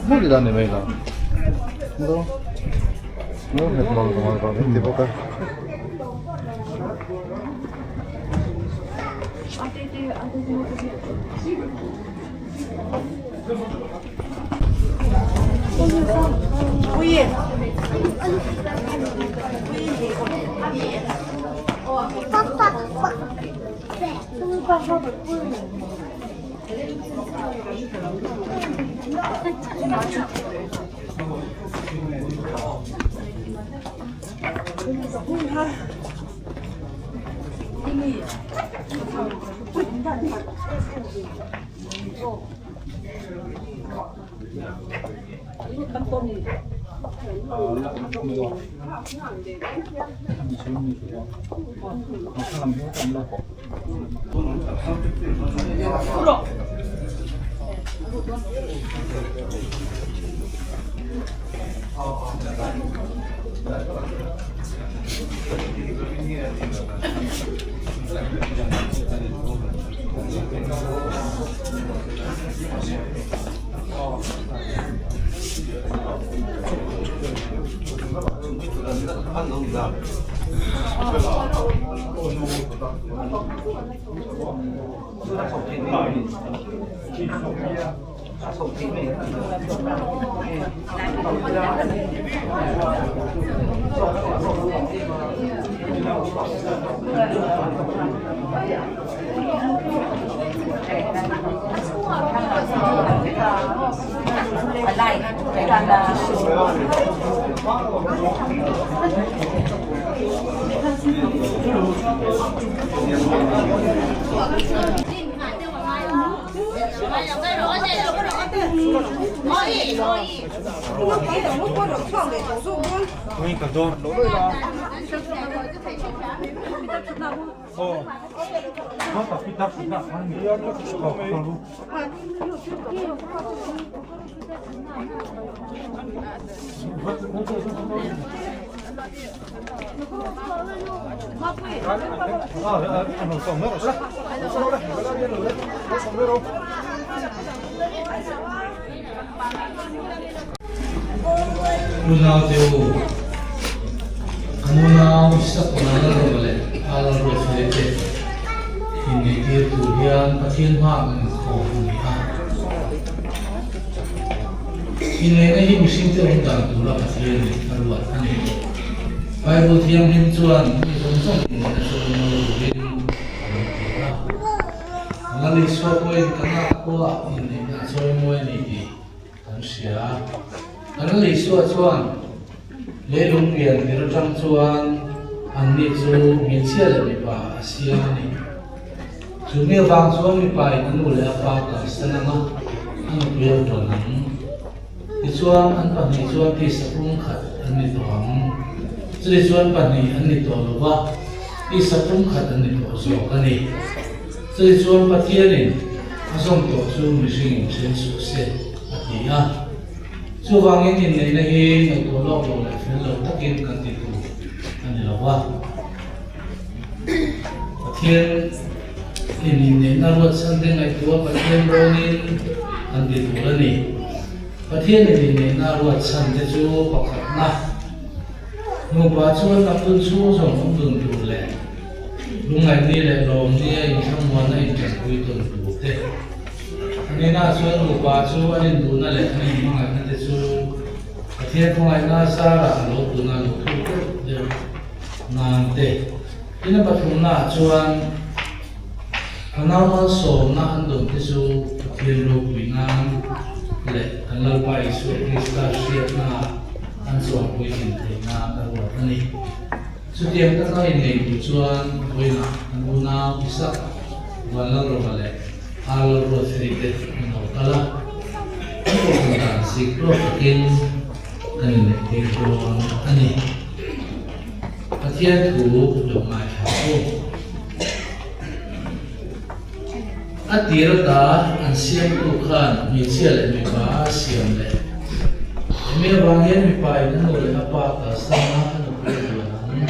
Mawlh la ni mai lo nghet mawlh mawlh rawh min ti bawk a. Unaute u, kan unau Isakna Lalrua leh a Lalrua Felite inneihtir tur hian Pathian hmaah kan inkhawm a ni a. Inneihna hi mihringte awm dan tura Pathianin a ruat a ni. Bible Thianghlim chuan mi zawng zawng inneihna chu mawi turin a lo ti a. Lal Isua pawhin kan ah khua inneihna a chawi mawi a ni tih kan hria. Kan Lal Isua chuan leilung pian tir atang chuan anni chu hmeichhia leh mipa a siam a ni. Chu mi avang chuan mipa in a nu leh a pa kalsan ang a, a nupui a vuan ang. Tichuan an pahnih chuan tisa pumkhat an ni tawh ang. Chutichuan pahnih an ni tawh lo va, tisa pumkhat an ni tawh zawk a ni. Chutichuan Pathianin a zawm tawh chu mihringin then suh se a ti a. Chuvangin inneihna hi ngaihtuah lawk lo leh fel lo takin kan ti tur a ni lo va. Pathian in inneihna ruatsan te ngaihtuah Pathian rawnin kan ti tur a ni. Pathian in inneihna ruatsan te chu pakhatna nupa chuan lam dun chhung zawng awm dun tur leh lungngaihni leh lawmni a inthlamuanna intanpui tawn tur te. Anina chuan nupa chu an induhna leh an inhmangaihna te chu Pathian khawngaihna zarah a lo tuna lo thuk deuh deuh. Nan te ina pathumnaah chuan a naumalsawmna an dawn te chu Pathian ropui nan leh kan Lalpa Isua Krista hriatnaah an chuanpui tlin theih nan a ruat a ni. Chutiang taka innei tur chuan vawiinah kan unau Isak Vanlalrova leh Ar Lalruatfeli te an lo kal a, an kohhran dan zikruak takin kan inneih tir dawn a ni. Pathian thu lo ngaithla u. A tir ata an siamtu khan hmeichhia leh mipa a siam leh. Hemi avang hian mipa in a nu leh a pa kalsan a a nupui a buan ang.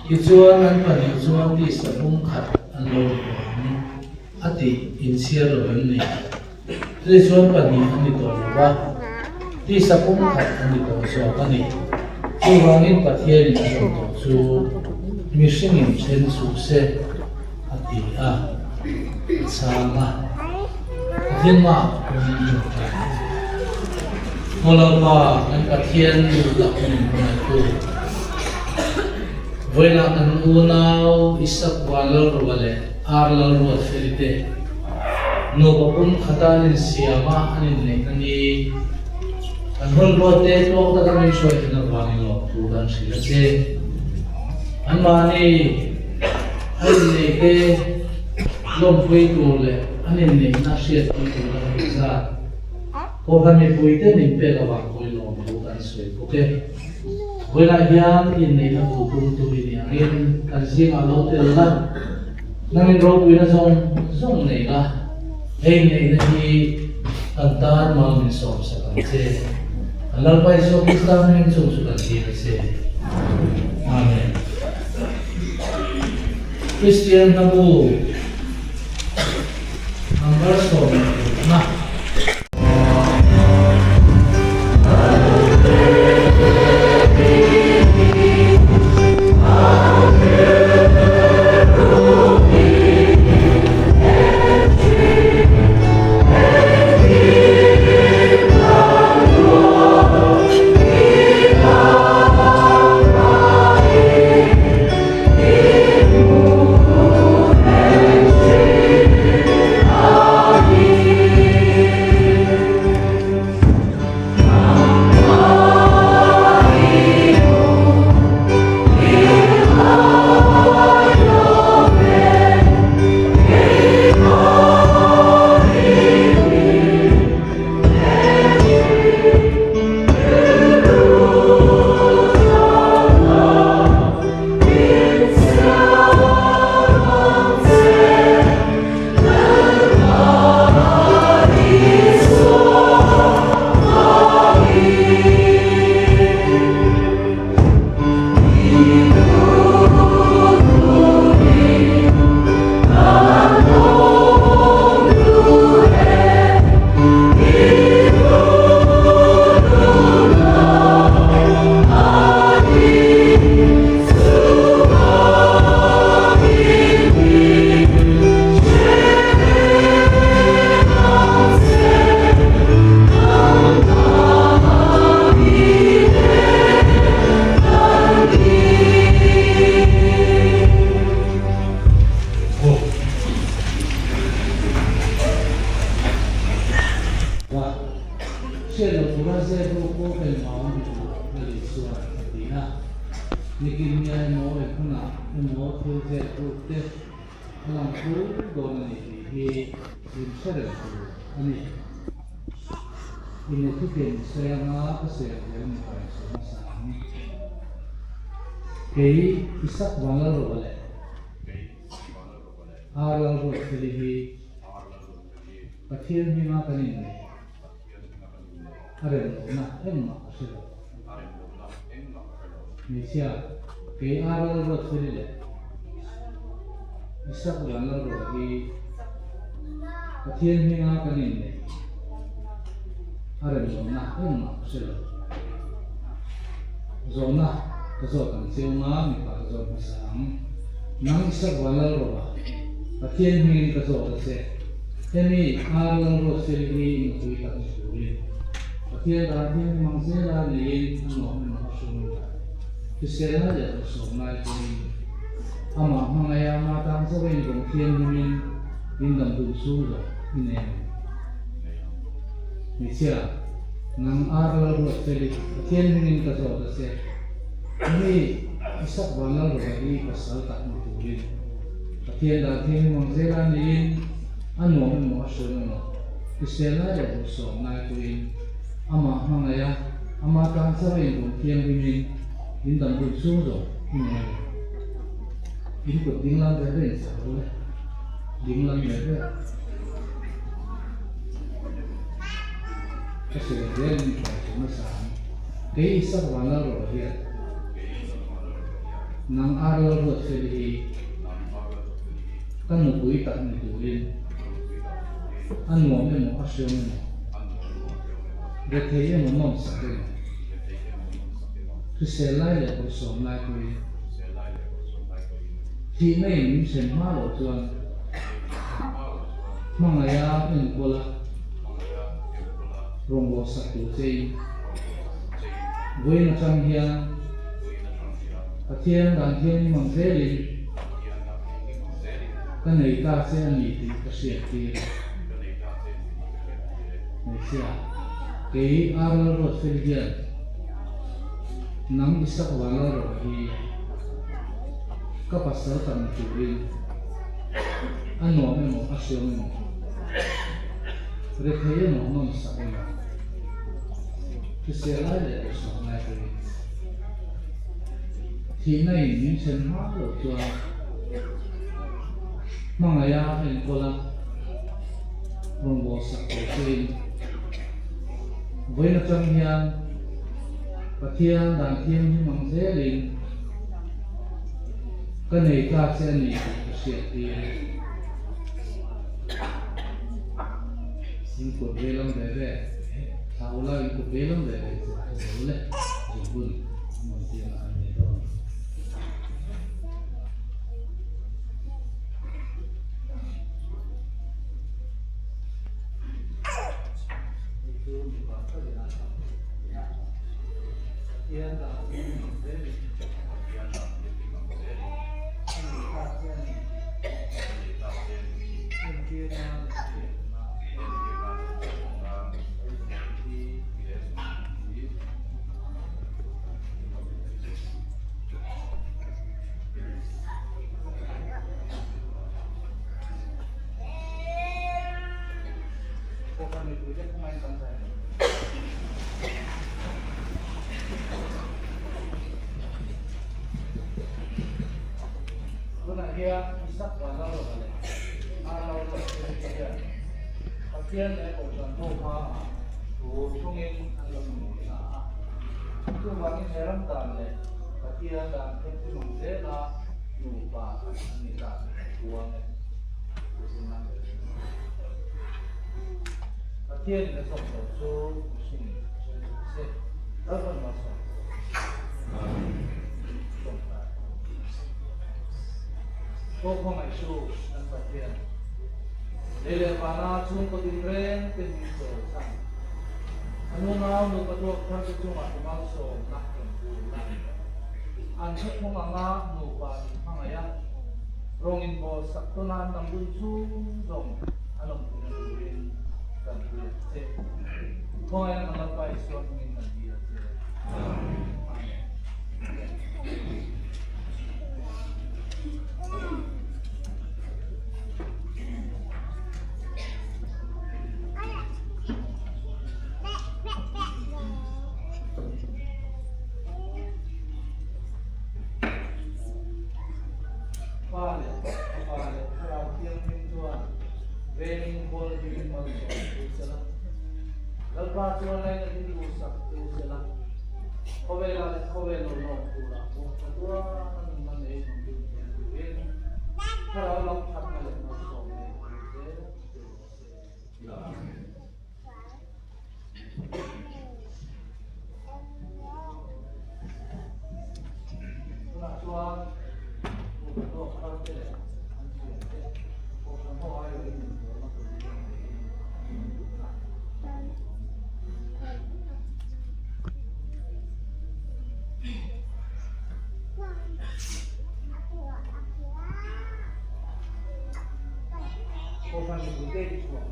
Tichuan an pahnih chuan tisa pumkhat an lo ni tawh ang a tih inchhiar lo em ni? Chutichuan pahnih an ni tawh lo va, tisa pumkhat an ni tawh zawk a ni. Chuvangin Pathianin a zawm tawh chu mihringin then suh se a ti a, a chhang a. Pathian mah pawhin a ṭawngṭai a. Aw Lalpa, kan Pathian duh tak min hmangaihtu, vawiinah kan unau Isak Vanlalrua leh Ar Lalruatfeli te, Nupa pum khata an insiam a, an inneih a ni. Kan hun ruatte tluang taka min hruai thin avangin lawmthu kan hrilh a che. Anmahni a inneih te lawmpui tur leh an inneihna hriatpui tura hei zat Kohhran mipuite min pek avang pawhin lawmthu kan sawi bawk e. Vawilah hian inneihna bul tumtu i nih angin kan zingah lo tel la. Nangin ropuina zawng zawng nei la, hei neihna hi kan tan mal min sawmsak ang che. Kan Lalpa Isua Krista hming chung chu kan dil a che. Amen. Kristian hnabu number 16 na. a zep ruk pawh engmah awm duh lo, Lali chuan a ti a. Nikin nia emaw enghmunah emaw thil zep ruk te a lang fur dawn a ni tih hi in hre reng tur a ni. Ine thutiam sawi anga ka sawi ang zel mipa in sawi hmasa ang. Kei i sak vang lal rawh le. Ar lal ruat thil hi Pathian hminga kan inneih a rem lohna engmah ka hre lo. Hmeichhia, kei ar lal ruat thil leh i sak van lal ruah hi Pathian hminga kan inneih a rem lohna engmah ka hre lo. Zawhna ka zawt ang che unga mipa ka zawt hmasa ang. Nang i sak van lal rawh a, Pathian hmingin ka zawt a che. Hemi ar lal ruat fel hi nupui tak ni turin Pathian dan hian hmang zela neiin a nuam emaw a hrum emaw hrisel lai leh bawlhsawm lai pawhin amah hmangaih a ama tan chauh a inbawm thianghlimin in dam dun chhung zawh i nei ang. Hmeichhia, nang ar lal ruat fel i Pathian hmingin ka zawt a che. Hemi i sak van lal rawh hi pasal tak ni turin Pathian dan thianghlim ang zela neiin a nuam emaw a hriam emaw hrisel lai leh bawlhsawm lai pawhin amah hmangaih a, ama tan chauh a inbawm thianghlimin in dam hun chhung zawng i nei a ni. In kut dinglam ve ve in chak lo le, dinglam ve ve. Ka sawi zel in hruai chu nasa ang. Kei i sak van lal rawh hian nang ar lal ruat fel hi ka nupui tak ni turin a nuam emaw a hriam emaw rethei emaw nawm sak emaw hrisel lai leh bawlhsawm lai pawhin thihna in min hren hma loh chuan hmangaiha enkawl a rawngbawh sak tur che in vawiin atang hian Pathian dan thianghlim ang zelin ka nei ta che a ni tih ka hriat tir e. Hmeichhia, kei ar lal ruat fel hian nang i sak van lal rawh hi ka pasal tak ni turin a nuam emaw a hriam emaw rethei emaw nawm sak emaw hrisel lai leh bawlhsawm lai pawhin thihna in min then hma loh chuan hmangaih a enkawl a rawngbâwl sak tur chein vawiin atang hian Pathian dan thianghlim ang zelin ka nei ta che a ni tih ka hriat tir e. In kut veilam ve ve, thla ula in kut veilam ve ve chu a zo le, zungbun a man tir a an nei dawn. Hei chu mipa tawkin a chang a, Pathian dah thianghlim ang zelin, a nei ta che a ni tih entir nan a hriat awm a. Tunah hian Isak Vanlalrawha leh Arlaurawha te hian Pathian leh Kohhran ho hmaah thu thungin an lo inneih ta a. Chuvangin he ram dan leh Pathian dan themthim ang zela nupa an ni ta tih puang e. Pathianin a zawm loh chu mihringin a hre duh che. Lalpan malsawm che. Aw khawngaih chu kan Pathian, lei leh vana chhungkaw tinreng te min chawi chhan. A nunau nupa duak thar te chungah i malsawmna rawn bul la. An thuthlung anga nupa min hmangaih a, rawng inbawl sak tawn a an dam dun chhung zawng an awm theihna turin. Kan dil a che. Khawngaihna kan Lalpa Isua hmingin kan dil a che. Amen. Pa leh Fapa leh Thlarau Thianghlim chuan vengin khual hlim malsawm chu sela, Lalpa chuan lainatin duhsak chu sela, khawvelah leh khawvel lo lawm turah pawh chatuan a nunna nei hnawm zel turin Thlarau lam thatna leh malsawm nei tur zel chu rawh se. Amen. Tunah chuan nupa tawk thar te leh an thian te kohhran ho aiawhin inpawlna tur hi an nei a. Kohhran mipuite hi chhuah.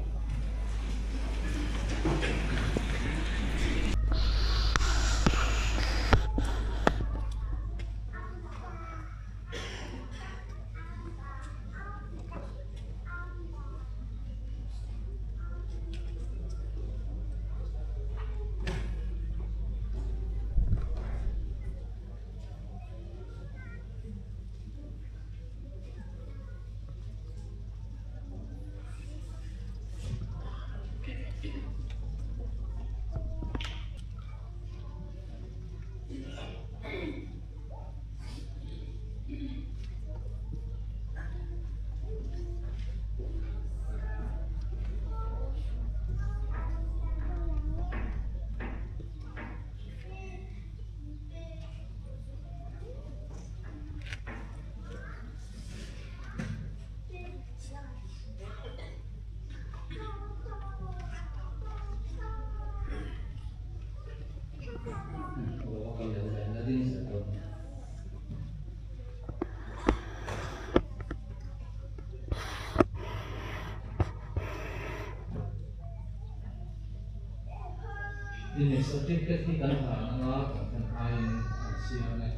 Inneih certificate hi kan hlan anga kan hman aiin an siam e.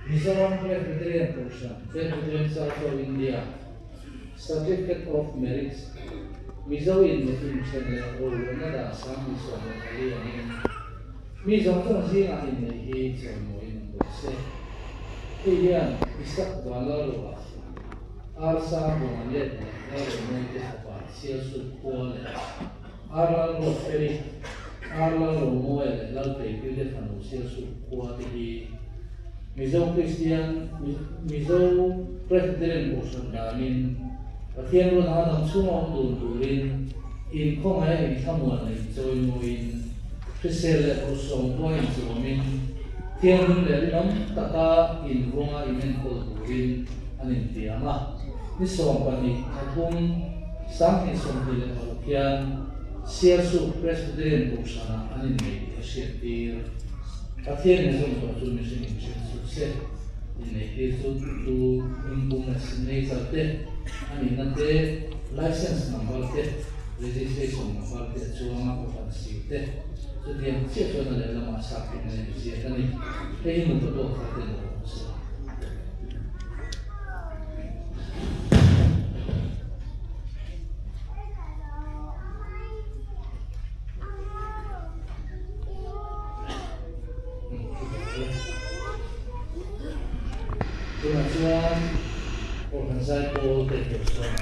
Mizoram Presbyterian Kohhran, Presbyterian Church of India, Certificate of Marriage, Mizo in leh inthen leh roluahna dan 1014 angin mi zawng zawng zingah inneih hi chawimawiin an bawk se. Hei hian Isak Vanlalruah, Arsa Buanga let leh Lalromawi te fapa Sialsut khua leh Arlalruat Feli, Arlalromawia leh Lalpeipui te fanu Sialsut khua te hi Mizo Kristian, Mizo Presbyterian Kohhran danin Pathian ruat anga dang chhunga awm dun turin inkhawngaih a inthlamuan leh inchawimawiin, hrisel leh hawlhsawm pawha inchuamin, thianghlim leh rinawm taka invawnga inenkawl turin an intiam a. Ni 12 thla thum 2026 hian Sialsuk Presbyterian Kohhranah an innei tih a hriattir. Pathian in zawm tawh chu mihring in hriat suh se, inneih tir chu chu hmingpum leh signature te, a nihna te, license number te, registration number te a chuang a, kohhran sir te, chutiang chiah chuan a lehlamah sap in a inziak a ni. Hei hi nupa tawk thar te lo awm se. Tunah chuan Kohhran Zaipawl te tur chuan.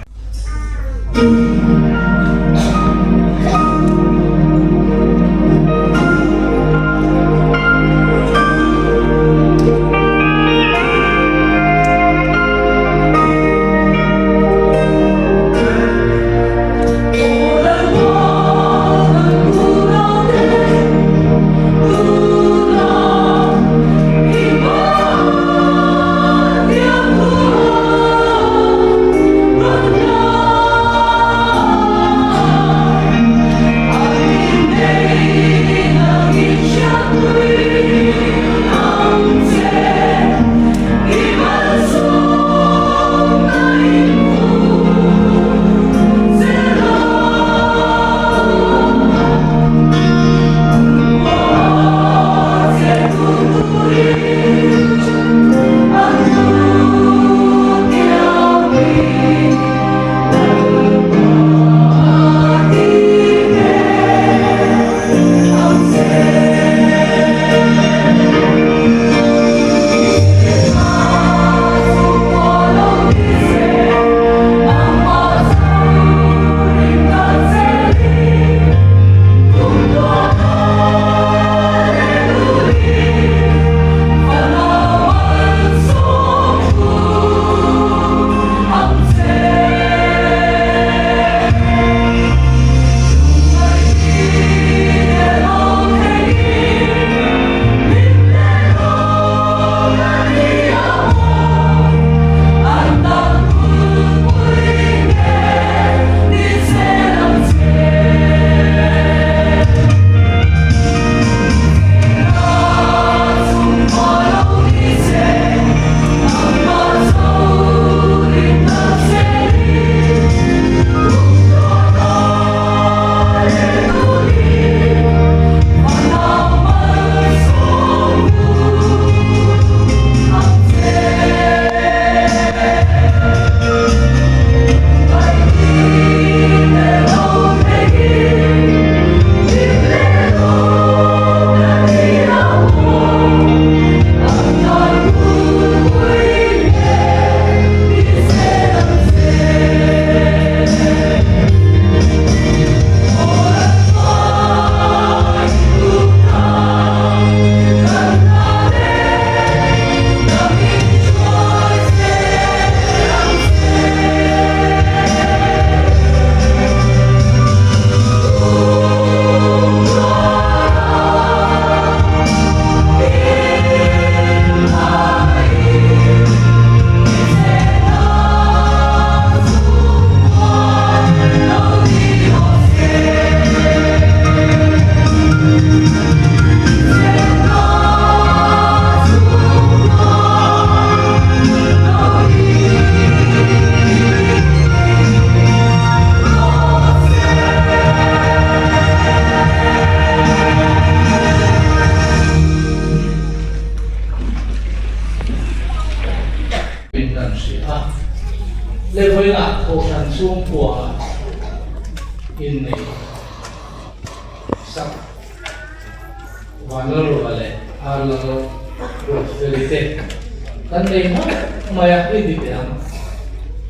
Kan chhungkua inneih sak Vanlalruah leh Arlal Ruatfeli te kan nei hlauh mai a, hei ti teh ang,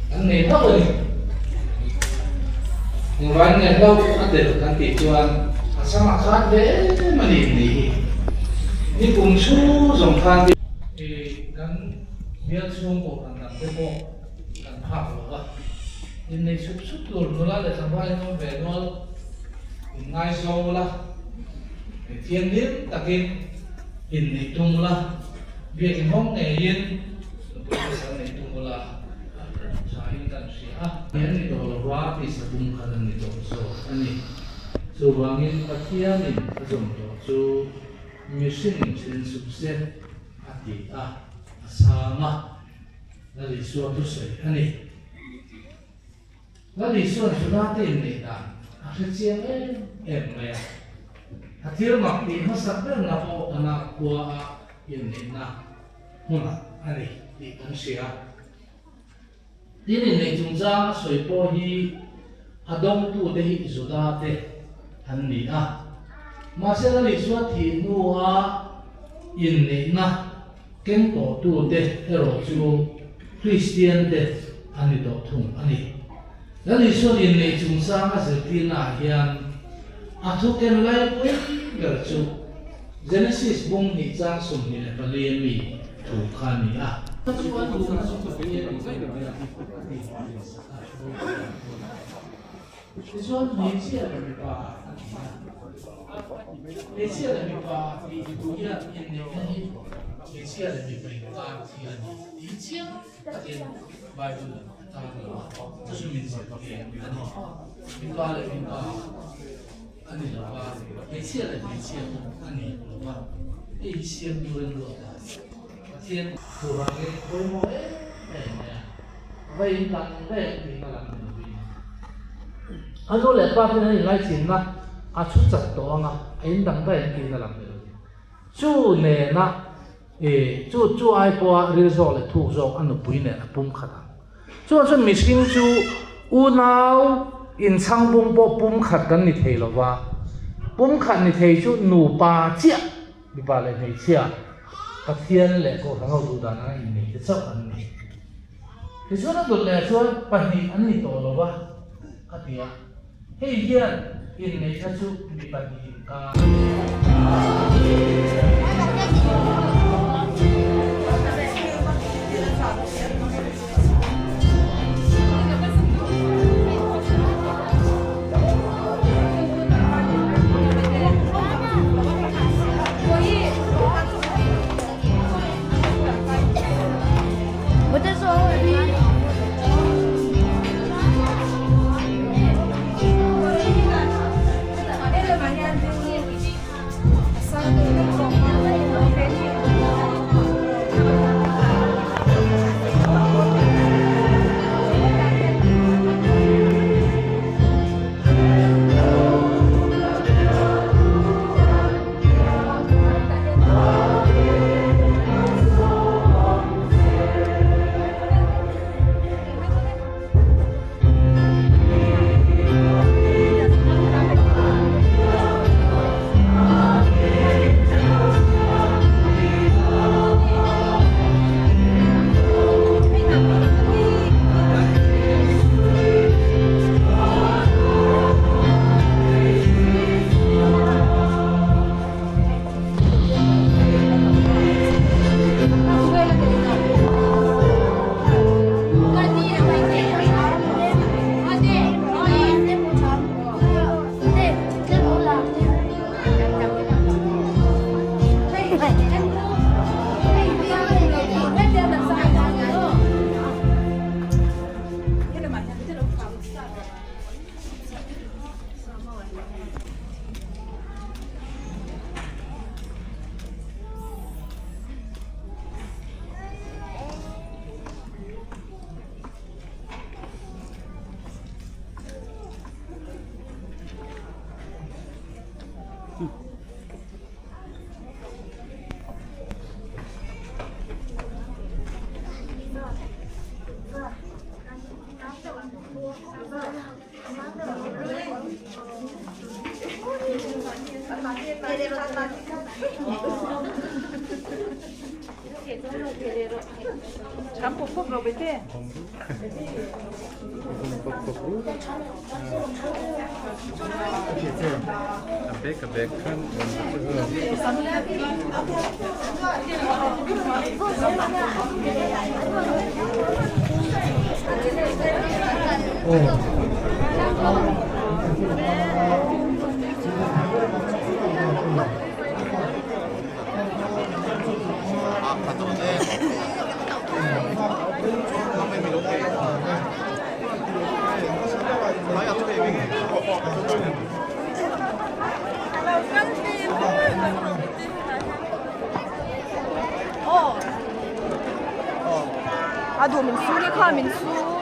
kan nei hlauh a ni. Engvangin nge hlauh a tel kan tih chuan a changah khan hle a ni inneih hi. Ni kum chhung zawng khan kan bial chhungkaw kan dang te pawh kan phak lo va, innei sup sup tur nula leh tlangval in awm ve nual in ngaizawng ula, thianghlim takin inneih tum ula, biakin hawng ngeiin nupui pasal neih tum ula thain kan hria a. An ni tawh lo va, tisa pum khat an ni tawh zawk a ni. Chuvangin Pathianin a zawm tawh chu mihringin then sup se a ti a, a chhang a. Lal Isua thusawi a ni. Lal Isua'n Juda te inneih dan a hre chiang em em mai a. A thil mak tih hmasak berna pawh kana khua a inneihna hmunah a ni tih kan hria. Tin, inneih chungchang a sawi pawh hi a dawngtute hi Juda te an ni a. Mahse Lal Isua thih hnua inneihna Keng tawhtute erawh chu Kristiante an ni tawh thung a ni. Lal Isuan inneih chungchang a zirtirna ah hian a thu ken laipui ber chu Genesis bung hnih chang 24 a mi thu kha a ni a. Tichuan hmeichhia leh mipa an ti a. Hmeichhia leh mipa tih thu hian inneihna hi hmeichhia leh mipa inkar thil a ni tih chiang takin Bible a tar lo a, chu chu min zirtir a ni. Mipa leh mipa a ni lo va, hmeichhia leh hmeichhia pawh a ni lo va, hei hi siam turin ruat a Pathian chuvangin pawimawh em em mai a, va in dang daih ang tihna lam ni lovin. A nu leh pa ten an inlaichinna a chhu chat tawh ang a, a in dang daih ang tihna lam ni lovin. Chu nena ih chu chu ai pawha ril zawk leh thuk zawk a nupui nen a pum khat ang. Chuan chuan mihring chu unau inchhang bung pawh pum khat kan ni thei lova, pum khat ni thei chu nupa chiah. Mipa leh hmeichhia, Pathian leh Kohhran ho duh dan anga innei te chauh an ni. Tichuan a dawt leh chuan pahnih an ni tawh lo va, a ti a. Hei hian inneihna chu mi pahnih inkar. A duh min su ni kha min su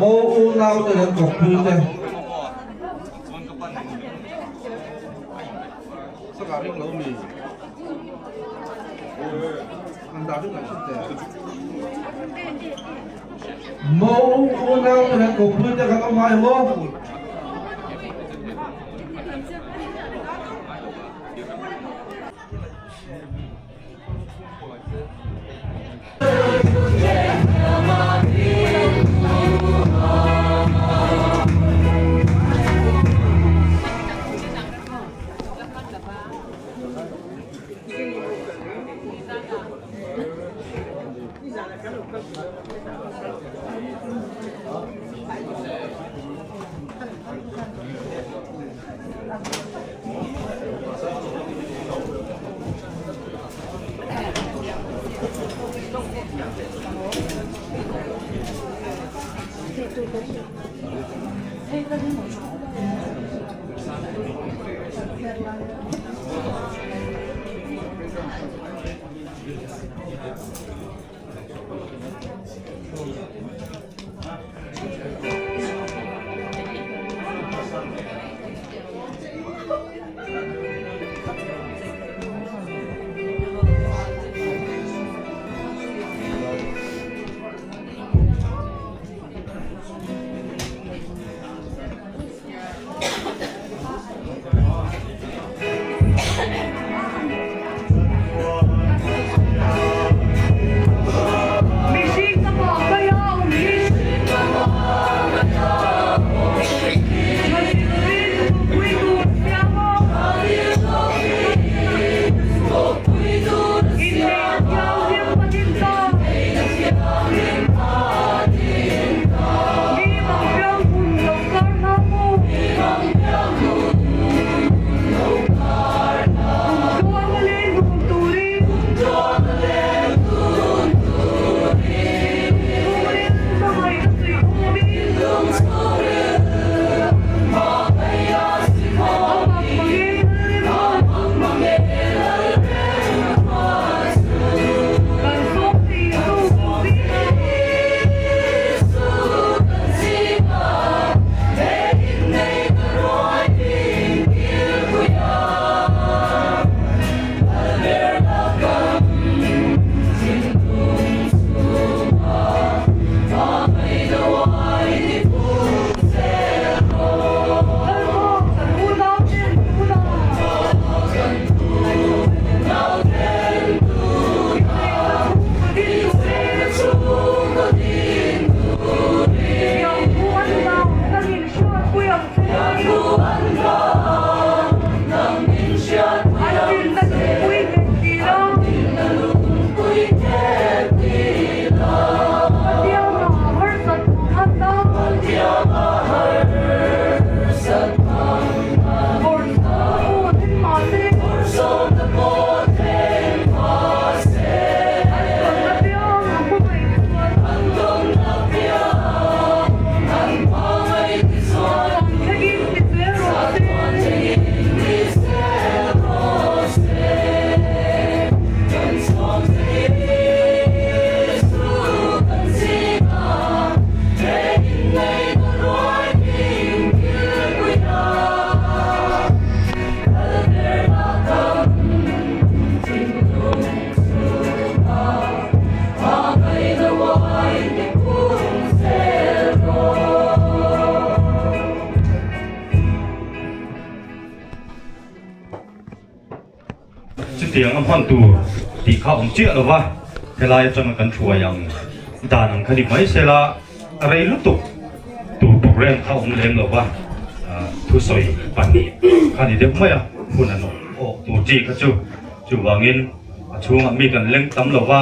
Mo unau te leh kawppui te. Mo unau te leh kawppui te kan awm ngai maw? Chutiang a hman tur tih kha awm chiah lo va, helai atanga kan hruai ang dan ang kha ni mai sela rei lutuk tur program kha awm lem lo va, thusawi pahnih kha ni deuh mai a, hun an awk tur chi kha chu chuvangin a chhungah mi kan leng tam lo va,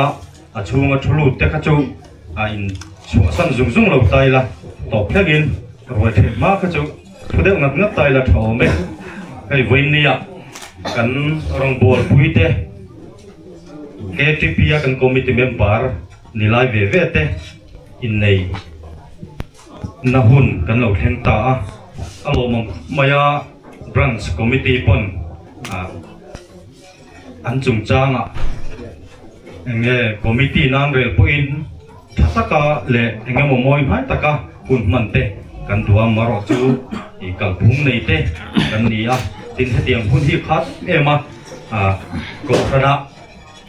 a chhunga thu lut te kha chu a in chhuahsan zung zung lo ta ila tawp thlengin ruai theih hma kha chu thu deuh ngat ngat ta ila tha awm e. Hei vawinia kan rawngbâwl pui te KTP a kan committee member ni lai ve ve te innei na hun kan lo thleng ta a, a lawmawm khawp mai a, branch committee pawn ah An chungchangah eng nge committee nan rel pawhin tha taka leh eng emaw mawi hmai taka hun hman te kan duh a, marawh chu ih kalphung nei te kan ni a, tin hetiang hun hi khat em a, ah kohhranah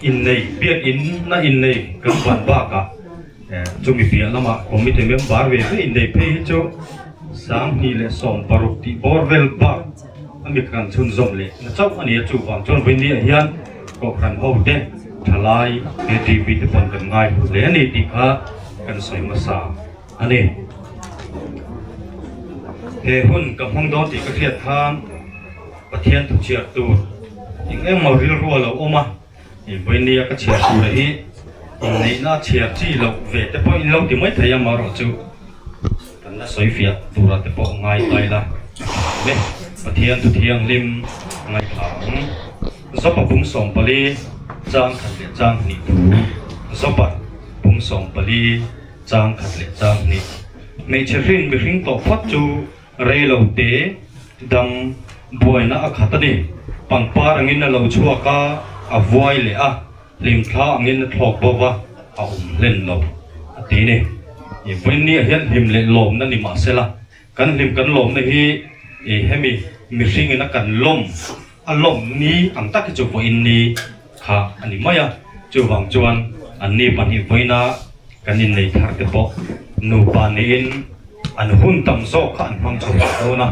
innei biakin na innei kan ban bakah eh chumi piah lamah committee member ve ve innei phei hi chu 2016 tih bawr vel bak a mi kan chhunzawm leh na chauh a ni a, chuvang chuan vawinia hian kohhran ho te thalai KTP te pawn kan ngai hlu hle a ni tih kha kan sawi hmasa a ni. He hun ka hmang dawn tih ka hriat khan Pathian thu chhiar tur eng emaw rilru a lo awm a, vawinia ka chhiar tur hi inneihna chhiar chi loh ve te pawh in lo ti mai thei a, amaherawhchu Kan la sawi fiah tura te pawh ngai ta ila le Pathian thu thianghlim ngaithla ang. Zopa pum 14 chang khat leh chang hnih thu Zopa pum 14 chang khat leh chang hnih Hmeichhe hrin mihring tawh phawt chu rei lo te dang buaina a khat a ni. Pangpar angin a lo chhuak a, a vuai leh a. Hlimthla angin a thlawk bo va, a awm hlen lo, a ti ni. I vawinia hian hlim leh lawmna ni mah sela, kan hlim kan lawmna hi i hemi mihringin a kan lawm, a lawm ni ang tak hi chu vawiin ni kha a ni mai a. Chuvang chuan anni pahnih vawiina kan innei thar te pawh nupa niin an hun tam zawk kha an hmang chho tawh dawn a,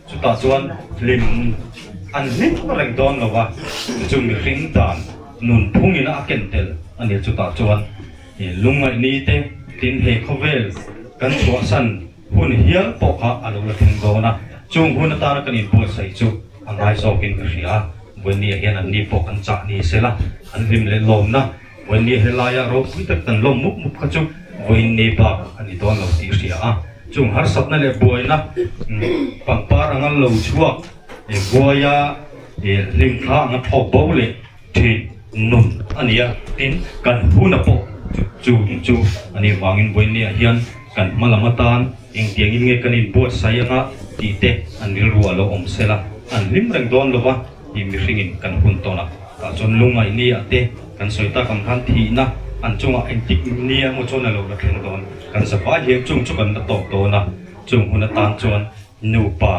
chutah chuan hlim an hlim reng dawn lo va, chu chu mihring dan nun phungin a ken tel a ni. Chutah chuan lungngaih ni te tin he khawvel kan chhuahsan hun hial pawh kha a lo la thleng dawn a, chung hun atana kan inbuatsaih chu a ngai zawkin ka hria a, vawinia hian anni pawh kan chah ni sela an hlim leh lawmna. Vawiin helaia ropui tak kan lawm mup mup kha chu vawiin ni bak a ni dawn lo tih hria a, chung harsatna leh buaina pangpar anga lo chhuak buaia hlimthla anga thawk bo leh thin nun a ni a, tin kan huna pawh chu chu a nih vangin vawiin niah hian kan hma lam atan engtiangin nge kan inbuatsaih anga tih te an rilru a lo awm sela an hlim reng dawn lova. Hi mihringin kan hun tawn a, tah chuan lungngaih ni ah te kan sawi tak ang khan thihna an chungah engtik ni emaw chuan a lo la thleng dawn. Kan zavai hian chung chu kan la tawk dawn a, chung hun atan chuan nupa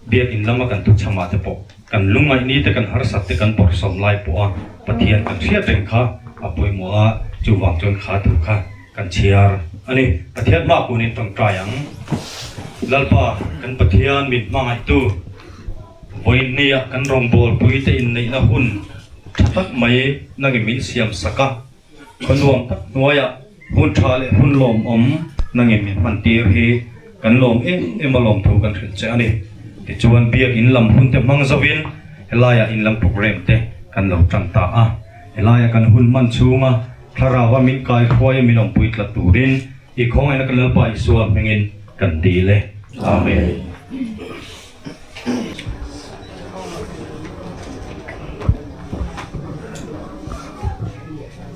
biakin lama kan thuchham ah te pawh kan lungngaih ni te kan harsat te kan bawrhsawm lai pawh a Pathian kan hriat reng kha a pawimawh a, chuvang chuan kha thu kha kan chhiar a ni. Pathian hma kunin tawngtai ang. Lalpa kan Pathian min hmangaihtu vawiinnia kan rawngbawlpui te inneihna hun tha tak mai nangin min siam sak a, khaw nuam tak hnuaiah hun tha leh hun lawmawm nangin min hman tir hi kan lawm em em a lawmthu kan hrilh che a ni. Tichuan biakin lam hun te hmang zovin helaiah in lam programme te kan lo tan ta a, helaia kan hun hman chhunga Thlarau a min kai hruai a min awmpui tlat turin i khawngaihna kan Lalpa Isua hmingin kan dil e. Amen.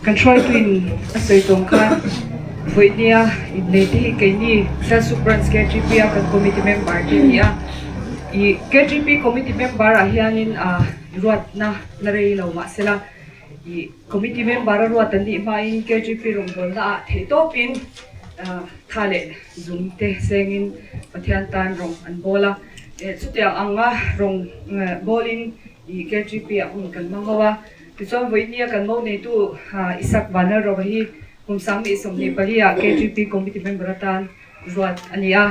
Kan hruaituin a sawi tawng khan vawinia innei te hi keini Sialsuk Branch KGP a kan committee member te a ni a. I KGP committee member ah hianin ruatna la rei lo mahsela I committee member a ruat an nih hmain KGP rawngbawlna ah theihtawpin tha leh zum te sengin Pathian tan rawng an bawl a. Chutiang anga rawng bawlin i KGP ah hun kan hmang ho a. Tichuan vawinia kan mo neitu Isak Vanlalrova hi kum 2024 ah KGP committee member atan ruat a ni a.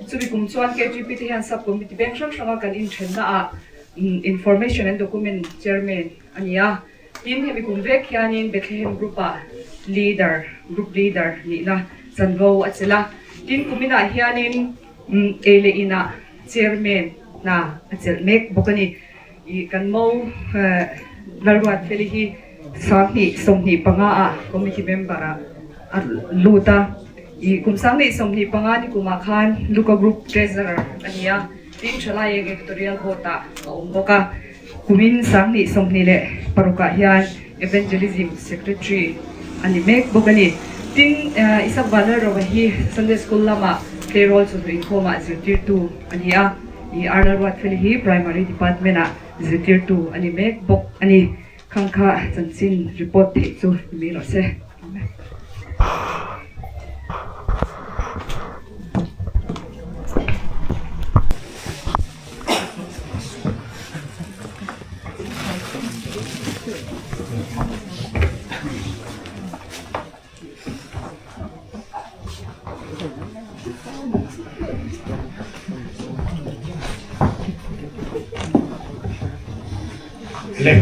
Chumi kum chuan KGP te hian sub committee beng hrang hranga kan inthenna ah information and document chairman a ni a, tin hemi kum vek hianin Bethlehem Group ah leader, group leader nihna chanvo a chelh a, tin kuminah hianin ei leh inah chairman hna a chelh mek bawk a ni. Ih kan mo Lalruatfeli hi 2025 ah committee member ah a lut a, ih kum 2025 ni kumah khan Luka Group treasurer a ni a, tin thalai eng editorial board ah a awm bawk a. Kumin 2026 ah hian Evangelism Secretary a ni mek bawk a ni. Tin, Isak Vanlalrova hi Sunday School lama tleirawl chawhnu inkhawmah zirtirtu a ni a, i Arnold Ruatfeli hi Primary Department-ah zirtirtu a ni mek bawk a ni. Khangkha chanchin report theih chu ni mai rawh se. Le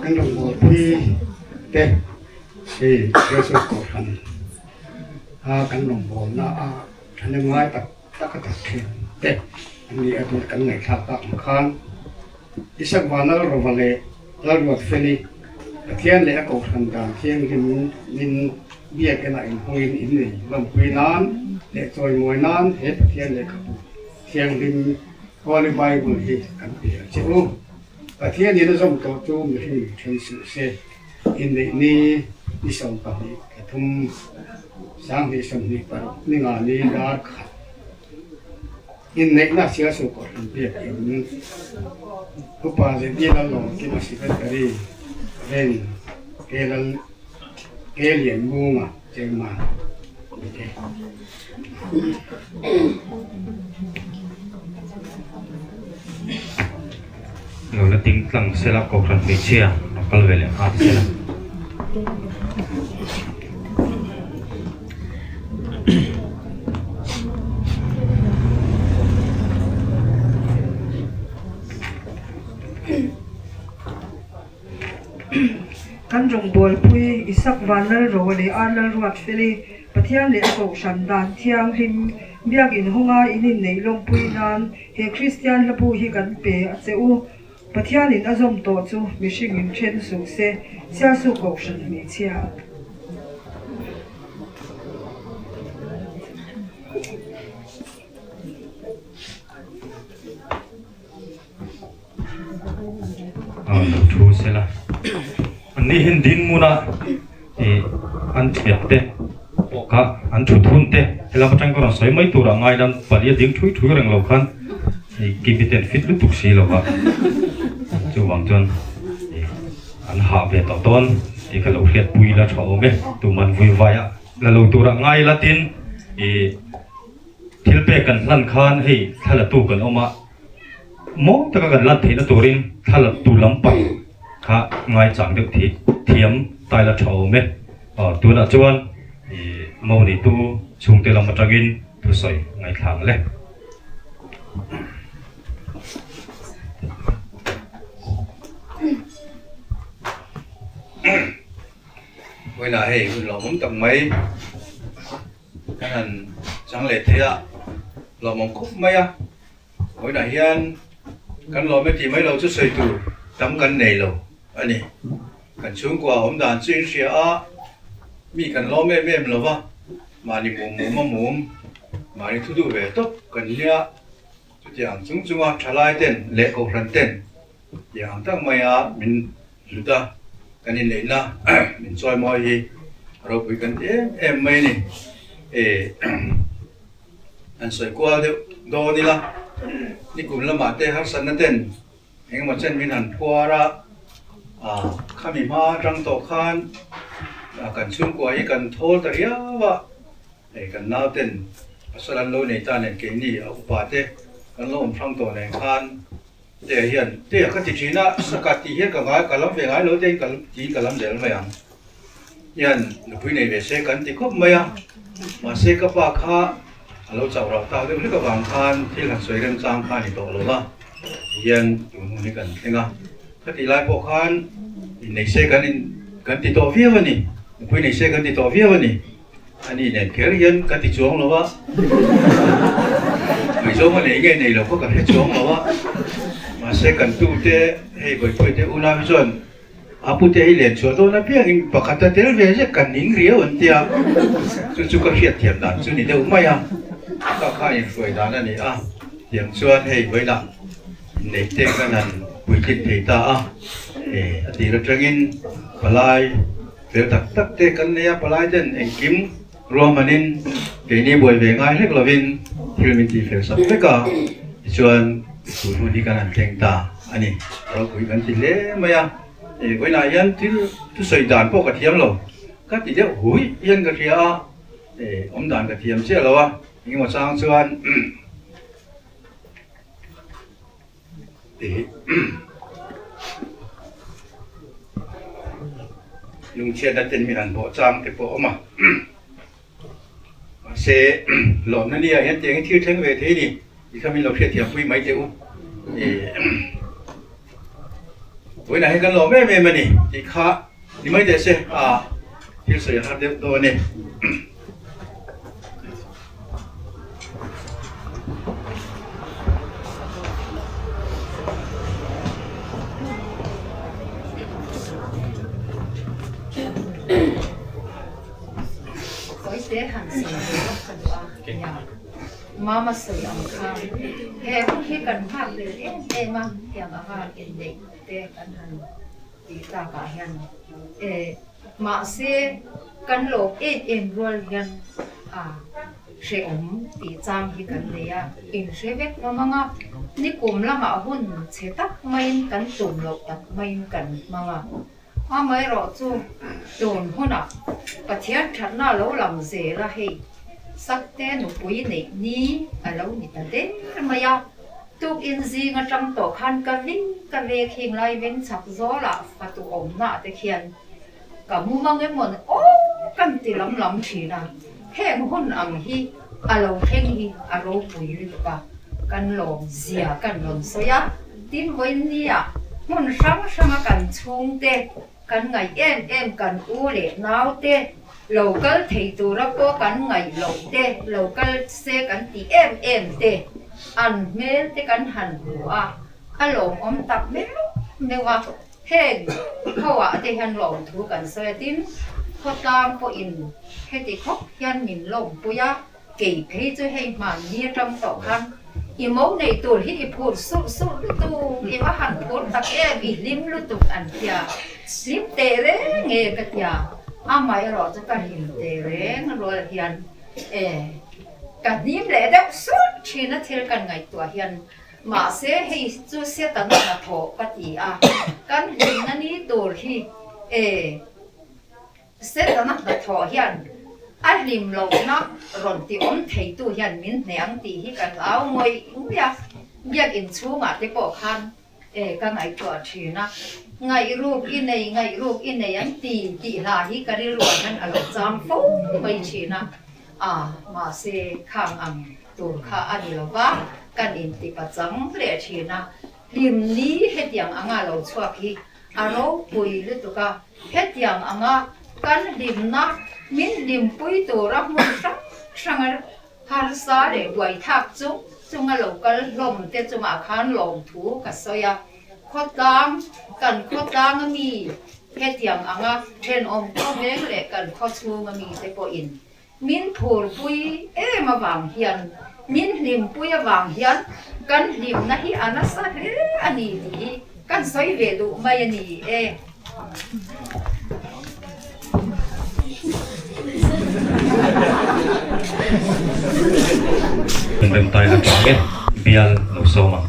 kan rawngbawlpui te hei Jesuit Kohhran a kan rawngbawlna a thahnem ngai tak tak a thawk thin te an ni a tuna kan ngaihthlak tak ang khan Isak Vanal Rova leh Lalruatfeli Pathian leh a Kohhran dan thianghlim in biak enah inhawngin innei lawmpui nan leh chawimawi nan he Pathian lehkhabu thianghlim Holy Bible hi kan pe a che u. Pathian in a zawm tawh chu mihring in then suh se. Inneih ni ni 12 thla thum 20 26 ni nga ni dar khat inneihna Sialsuk Kohhran biak in Upa Zirtir Lalawmkima Secretary Ren Kelal Kelianmunga Chairman ni te. Lo la ding tlang sela Kohhran hmeichhia lo kal ve leh nghal sela. Kan rawngbawlpui Isak Vanlalroa leh Ar Lalruatfeli Pathian leh a Kohhran dan thianghlim Biak inhawnga in inneih lawmpui nan he Kristian hlabu hi kan pe a che u. Pathianin a zawm tawh chu mihring in then suh se, Sialsuk Kohhran hmeichhia. Lo thu sela. Anni hian dinhmuna ih an thiam te pawh kha an thut hun te helam atang ka rawn sawi mai turah ngai lan pali a ding thui thui reng lo khan ih kimi ten fit lutuk si lo va chuvang chuan ih an hah ve tawh dawn tih kha lo hriat pui la tha awm e tuman vui vai a la lo turah ngai la tin ih thil pek kan hlan khan hei thla la tu kan awm a. Mawi taka kan lan theihna turin thla tu lampang kha ngaichang deuh thih thiam taila tha awm e. Aw tunah chuan ih mo neitu chhungte lam atangin thusawi ngaithla ang le. Vawiinah hei hun lawmawm tak mai. Kan han chang leh thei a, lawmawm khawp mai a. Vawiinah hian kan lawm e tih mai lo chu sawi tur tam kan nei lo a ni. Kan chhungkua awm dan chu in hria a, mi kan lawm em em lo va, mahni mum mum a mum, mahni thu duh ve tawp kan nia. Chutiang chung chunga thalai ten leh kohhran ten tiang ang tak maia min hlut a, kan inneihna min chawi mawi hi ropui kan ti em em mai a ni. E an sawi kual deuh dawn ila, nikum lamah te harsatna ten engemaw chen min han phuar a, khami hma atang tawh khan kan chhungkua hi kan thawl ta riau a, hei kan nauten pasal an lo nei ta nen keini a upa te kan lo awm hrang tawh nen khan Te hian te ka ti thin a, saka tih hian ka ngai ka lam ve ngai lo te ka tiin ka lam zel mai ang. Hian nupui nei ve se kan ti khawp mai a, mahse ka pa kha a lo chauh rauh tak deuh hlek avang khan thil han sawi remchang kha a ni tawh lo va, tihian tun hun hi kan thleng a. Khatih lai pawh khan innei se kan in kan ti tawh viau a ni, nupui nei se kan ti tawh viau a ni. Ani nen kher hian ka ti chuang lo a, ngaihzawng a nei nge nei lo kha ka hre chuang lo a, mahse kan tute hei Bawihpuia te unau hi chuan a pute hi len chhuah dawn apiangin pakhat a tel ve zet kan ning riau an tia, chu chu ka hriatthiam dan chu ni deuh mai a, ka kha inhruai dan a ni a, tiang chuan hei vawilah inneih te kan han puitlin thei ta a, a tir atangin palai. Fel tak tak te kan nei a, palai ten engkim ruahmanin keini buai ve ngai hlek lovin thil min tih fel sak vek a, tichuan tun hun hi kan han thleng ta a ni. Ropui kan ti hle mai a, e vawiinah hian thil thusawi dan pawh ka thiam lo, ka ti deuh hui hian ka hria a, e awm dan ka thiam chiah lo a, engemaw chang chuan Lungchhiatna ten min han bawh chang te pawh a awm a, mahse lawmna ni ah hian tiang hi thil thleng ve thei a ni tih kha min lo hriatthiam pui mai teh u. Vawiinah hian kan lawm em em a ni tih kha ni mai teh se a thil sawi a har deuh dawn a ni. Kawite han sawi ve lawk ka duh a, nia Mama sawi ang khan he hun hi kan nghak leh em em a, tiang anga inneih te kan han tih takah hian e mahse kan lawm em em rual hian a hrehawm tih chang hi kan nei a, inhre vek hlawm ang a, nikum lamah hun chhe tak maiin kan tum loh tak maiin kan hmang a. Amaherawhchu tun hunah Pathian thatna lo lang zel a, hei Sakte nupui neih ni a lo ni ta der mai a, tukin zing atang tawh khan ka ving ka vek heng lai veng chhak zawlah fatu awmna te khian ka mu mang emaw aw kan ti lam lam thin a, heng hun ang hi a lo thleng hi a ropui lutuk a, kan lawm zia kan rawn sawi a. Tin vawinia hmun hrang hranga kan chhungte kan ngaih em em kan u leh naute lo kal thei tura pawh kan ngaih loh te lo kal se kan tih em em te an hmel te kan han hmu a, a lawmawm tak meuh meuh a, heng ho ah te hian lawmthu kan sawi a tin khawtlang pawhin heti khawp hian min lawmpui a. Kei phei chu hei hmanni atang tawh khan i mo nei tur hi i phur surh surh lutuk, i va han phur tak em, i hlim lutuk an tia. Hlim teh reng nge ka tia, amaherawh chu ka hlim teh reng rual hian e ka hnim leh deuh surh thin a thil kan ngaihtuah hian mahse hei chu Satan hnathawh ka ti a, kan hlimna ni tur hi e. Setana hnathawh hian a hlim lohna rawn ti awm theitu hian min hneh ang tih hi kan au ngawih ngawih a, biakinn chhungah te pawh khan e ka ngaihtuah thin a, Ngaihruk i nei, ngaihruk i nei an ti tih hla hi ka rilruah hian a lo cham fo mai thin a, a mahse khang ang tur kha a ni lo va, kan intipachang leh thin a, hlim ni hetiang anga lo chhuak hi A ropui lutuk a, hetiang anga kan hlimna min hlimpui tura hmun hrang hranga harsa leh buaithlak chung chunga lo kal hlawm te chungah khan lawmthu ka sawi a. Khawtlang, kan khawtlang a mi hetiang anga thenawm khawveng leh kan khawchhung a mi te pawhin min phurpui em avang hian, min hlimpui avang hian kan hlimna hi a nasa hle a ni tih hi kan sawi ve duh mai a ni e. Remtai atang e bial lo sawm ang.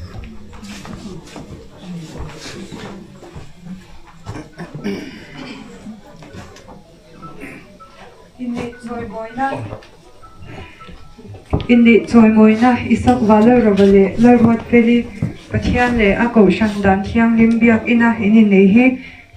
Inneih chawimawina Isak Valalrova leh Lalruatfeli Pathian leh a Kohhran Dan Thianghlim Biakina in inneih hi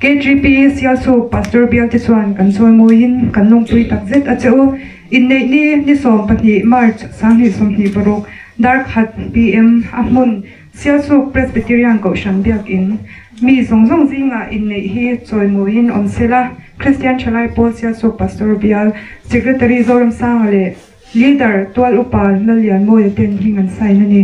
KGP Sialsuk Pastor bialte chuan kan chawimawiin kan lawmpui takzet a che u. Inneih ni ni 12 March 2026 darkhat PM a hmun Sialsuk Presbyterian Kohhran Biakin mi zawng zawng zingah inneih hi chawimawiin awm sela, Kristian Thalai Pawl Sialsuk Pastor Bial Secretary Zoramsanga leh Leader Tual Upa Lallianmawia ten hming an sign a ni.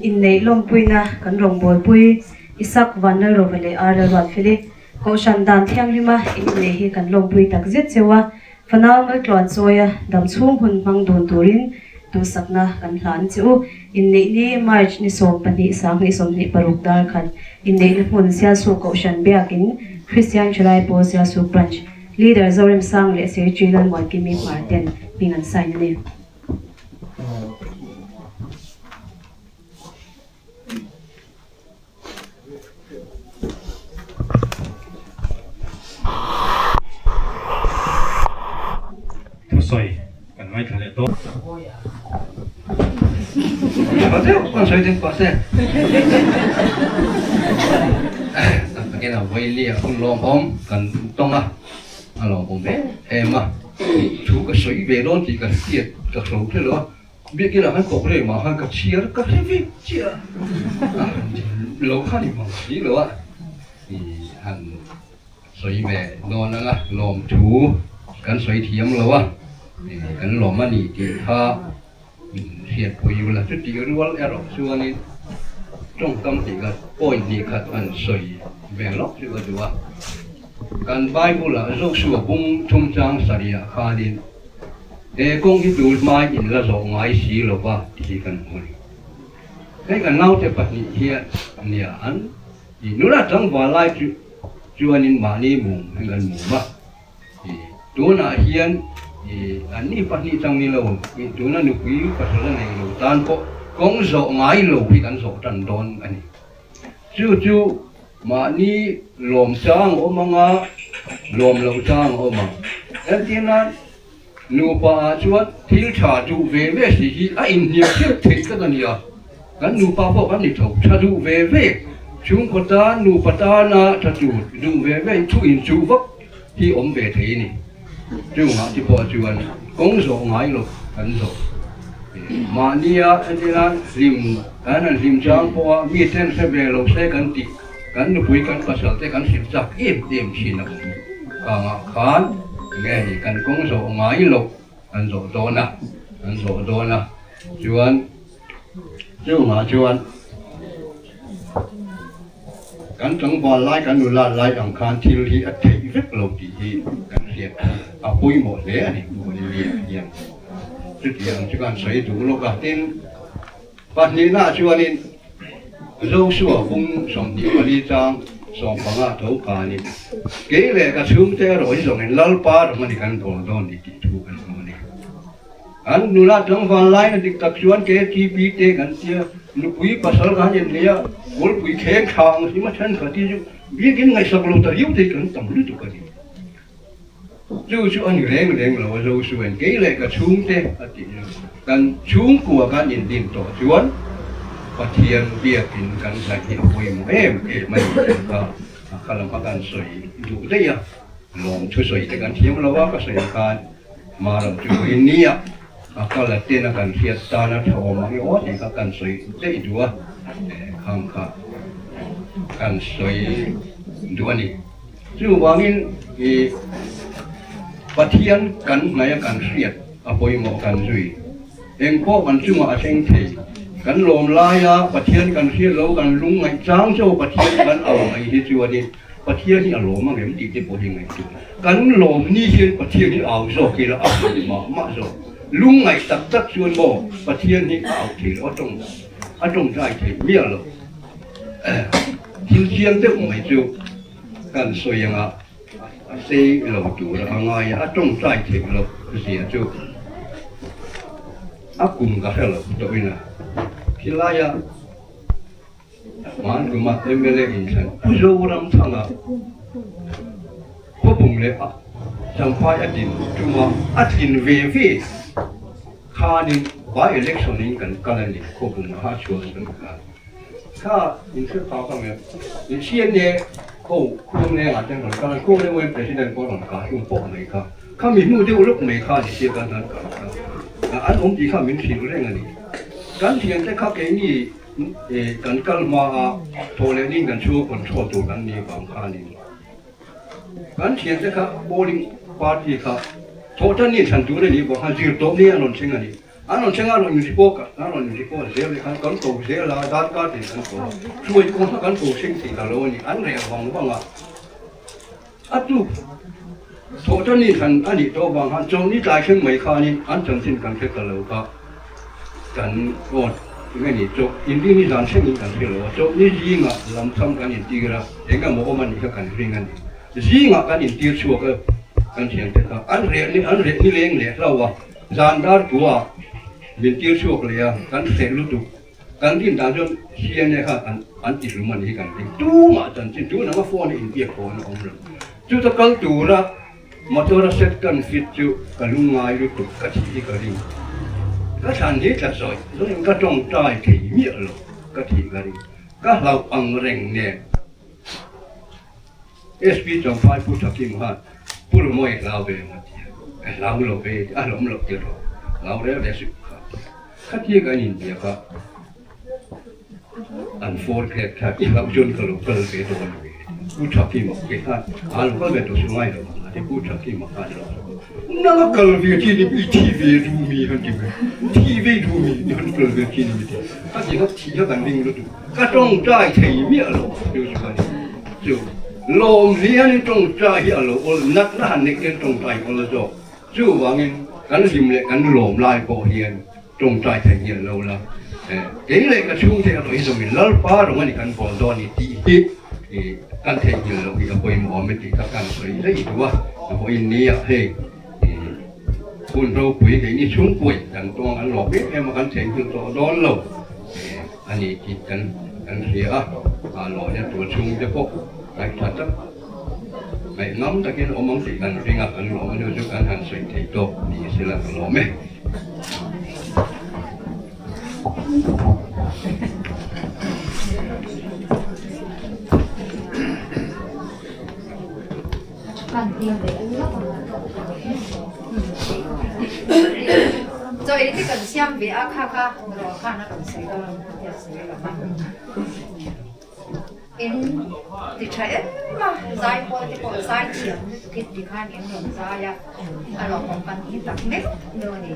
Inneih lawmpuina kan rawngbawlpui Isak Vanlalrova leh Ar Lalruatfeli Kohhran dan thianghlima inneih hi kan lawmpui tak zet cheu a. Fanau maltluan chawia dam chhung hun hmang dun turin duhsakna kan hlan che u. Inneih ni March ni 12 2026 dar khat inneihna hmun Sialsuk Kohhran Biakin Christian Thalai Pawl Sialsuk Branch Leader Zoremsang leh Secretary Lalmuankimi Hmar ten hming an sign a ni. Thusawi kan ngaithla leh dawn. Tha deuh kan sawi ding pah se. Tak takin a vawi a hun lawmawm kan tawng a, a lawmawm em em a. Thu ka sawi ve dawn tih ka hriat ka hro hle lo a, biakin ah khan kawk reng mah khan ka chhiar ka hre vek chiah a, lo kha ni mang si lo a, han Sawi ve dawn anga lawmthu kan sawi thiam lo a, kan lawm a ni tih kha hriatpui ula. Chutih rual erawh chuanin tawngkam tih kha point hnih khat an sawi ve lawk chu ka duh a. Kan Bible-ah Joshua bung chungchang sarihah khanin he kawng hi tur hmain in la zawh ngai si lo va tih hi kan hmu a ni. Hei kan naute pahnih hian nia an nula tlangval lai chu Chuanin mahni mum hi kan mum a, tunah hian anni pahnih chang ni lo, tuna nupui pasal a nei lo tan pawh kawng zawh ngai lo hi kan zawh tan dawn a ni. Chu chu mahni lawm chang a awm ang a, lawm loh chang a awm ang. Entirnan, nupa ah chuan thil tha duh ve ve si hi a inhniam chiah theih tlat a nia. Kan nupa pawh kan ni tho, tha duh ve ve, chhungkaw tan, nupa tana tha tur duh ve ve in thu inchuh vak hi awm ve thei a ni. Chungah te pawh chuan kawng zawh ngai lo kan zawh. Mahnia entirnan hlim kan han hlim chang pawha mi ten hre ve lo se kan tih kan nupui kan pasal te kan hrilh chak em em thin a awm. Kangah khan nge ni kan kawng zawh ngai lo kan zawh dawn a, kan zawh dawn a chuan. Chungah chuan kan tlangval lai kan nula lai ang khan thil hi a theih vek lo tih hi kan hriat a pawimawh hle a ni Bolivia hian. Chutiang chu kan sawi duh lawk a, tin pahnihnaah chuanin Joshua bung 24 chang 15 tho khanin kei leh ka chhungte erawh hi zawngin Lalpa ram a ni kan dawn dawn ni tih thu kan hmu a ni. An nula tlangval laina dik tak chuan KTP te kan tia, nupui pasal kan innei a, kawlpui kheng tha ang hrim a thenkhat hi chu biakin ngaihsak lo ta riau te hi kan tam lutuk a ni. Chu chu a ni reng reng lo a Joshua-in kei leh ka chhungte a tih chu kan chhungkua kan indin tawh chuan Pathian biakin kan hnaih hi a pawimawh em em a ni tih kha a kha lam a kan sawi duh daih a, lawmthu sawi te kan thiam lo a ka sawi khan. Maram chu vawiin nia a kal a ten a kan hriat tan a tha awm ang aw tih kha kan sawi daih duh a, khang kha kan sawi duh a ni. Chuvangin i Pathian kan hnaih a kan hriat a pawimawh kan zui. Engpawh kan chungah a thleng thei. Kan lawm laia Pathian kan hriat lo kan lungngaih chang chu Pathian kan au mai hi chuanin Pathian hi a lawm ang em tih te pawh hi ngaihtuah. Kan lawm ni hian Pathian hi au zawk ila a hmu mah mah zawk. Lungngaih tak tak chuan maw Pathian hi a au thei lo, a tawng a tawngtai thei miah lo. Thil chiang deuh mai chu kan sawi anga a sei lo tur a ngai a, a tawngtai theih loh zia chu a kum ka hre lo tawhin a khilai a. Hmanruma mla inthlan Pu Zoramthanga khawpum leh Champhai a din tuma a tlin ve ve khanin by election in kan kal a ni khawpum kha chhuah kan kal kha inhre phak ang em in CNA ho Khuanglengah ten rawn kal a Khuangleng yma president pawh rawn kah hlum pawh mai kha khami hnu deuh lawk mai kha ni sia kan han kal kha an awm tih kha min hrilh reng a ni kan thiante kha keini Kan kal hma a, thaw leh ning kan chhung control tur kan ni vang khanin kan thiante kha polling party kha thawh tan ni thlan tur a nih vang khan zir tawp ni an rawn thleng a ni. An rawn thleng a, an rawn inreport a, an rawn inreport zel leh khan kan ko zel a, darkar tin kan ko a, hruai kawng kha kan ko thleng thei ta lo a ni, an reh vang vang a. A tuk thawh tan ni thlan a nih tawh vang khan chawlhni tlai thleng mai khanin an chanchin kan hre ta lo kha kan aw eng nge ni chawlh inrinni zan thlengin kan hre lo a, chawlhni zingah lamtham kan intir a, eng emaw awm a nih kha kan ring a ni. Zingah kan intir chhuak a kan thiante kha an reh ni an reh nileng leh hlau a, zan dar tua min tir chhuak leh a kan hreh lutuk. Kan rin dan chuan CNA kha an an ti hlum a ni hi kan ring. Tumah chanchin tun anga phone a inbiak pawh an awm lo. Chuta kal tura motor a set kan fit chu ka lungngai lutuk ka thih hi ka ring. Ka thlan hi tla zawih zawih ka tawngtai thei miah lo ka thih ka ring. Ka hlauh ang reng nen. SP Champhai Pu Thakim khan Pu Rumawi hlau ve ang a ti a, ka hlau lo ve a hlawm loh tir rawh, hlau rel ve suh kha a ti a. Khatia kan inbiak a, an fourth grade khan i hlauh chuan ka lo kal ve dawn ve a ti. Pu Thakima kei khan a lo kal ve tawh suh ngai lo ang a ti, Pu Thakima khan a lo kal ve. Nang a kal ve thin i i thi ve duh mi han ti ve, thi ve duh mi i han kal ve thin i ti. Khatia kha thi kha kan ring lutuk. Ka tawngtai thei miah lo chu chu a ni. Chu lawm hianin tawngtai hi a lo awl, natna han neih hian tawngtai awl zawk. Chuvangin kan hlim leh kan lawm lai pawh hian tawngtai thei ngial lo la. Kei leh ka chhungte erawh hi zawngin Lalpa rawng a ni kan bawl dawn i tih hi kan theihnghilh loh hi a pawimawh awm e tih kha kan sawi daih duh a. Vawiin nia hei hun ropui keini chhungkuai kan tawng an lawm em em a kan theihnghilh tawh dawn lo. A ni tih kan kan hria a, a lawhna tur chhungte pawh ngaihtha tak, ngaihnam takin awm ang tih kan ring a, kan lawm a hnu chu kan han sawi thei tawk ni sela ka lawm e. Chaw ei te kan siam ve a kha kha rawh khan a rawn sawi dawn tia sawi lo va. In ti tha em a, zai pawl te pawh zai thiam lutuk in ti khan in rawn zai a, a lawmawm kan ti tak meuh meuh a ni.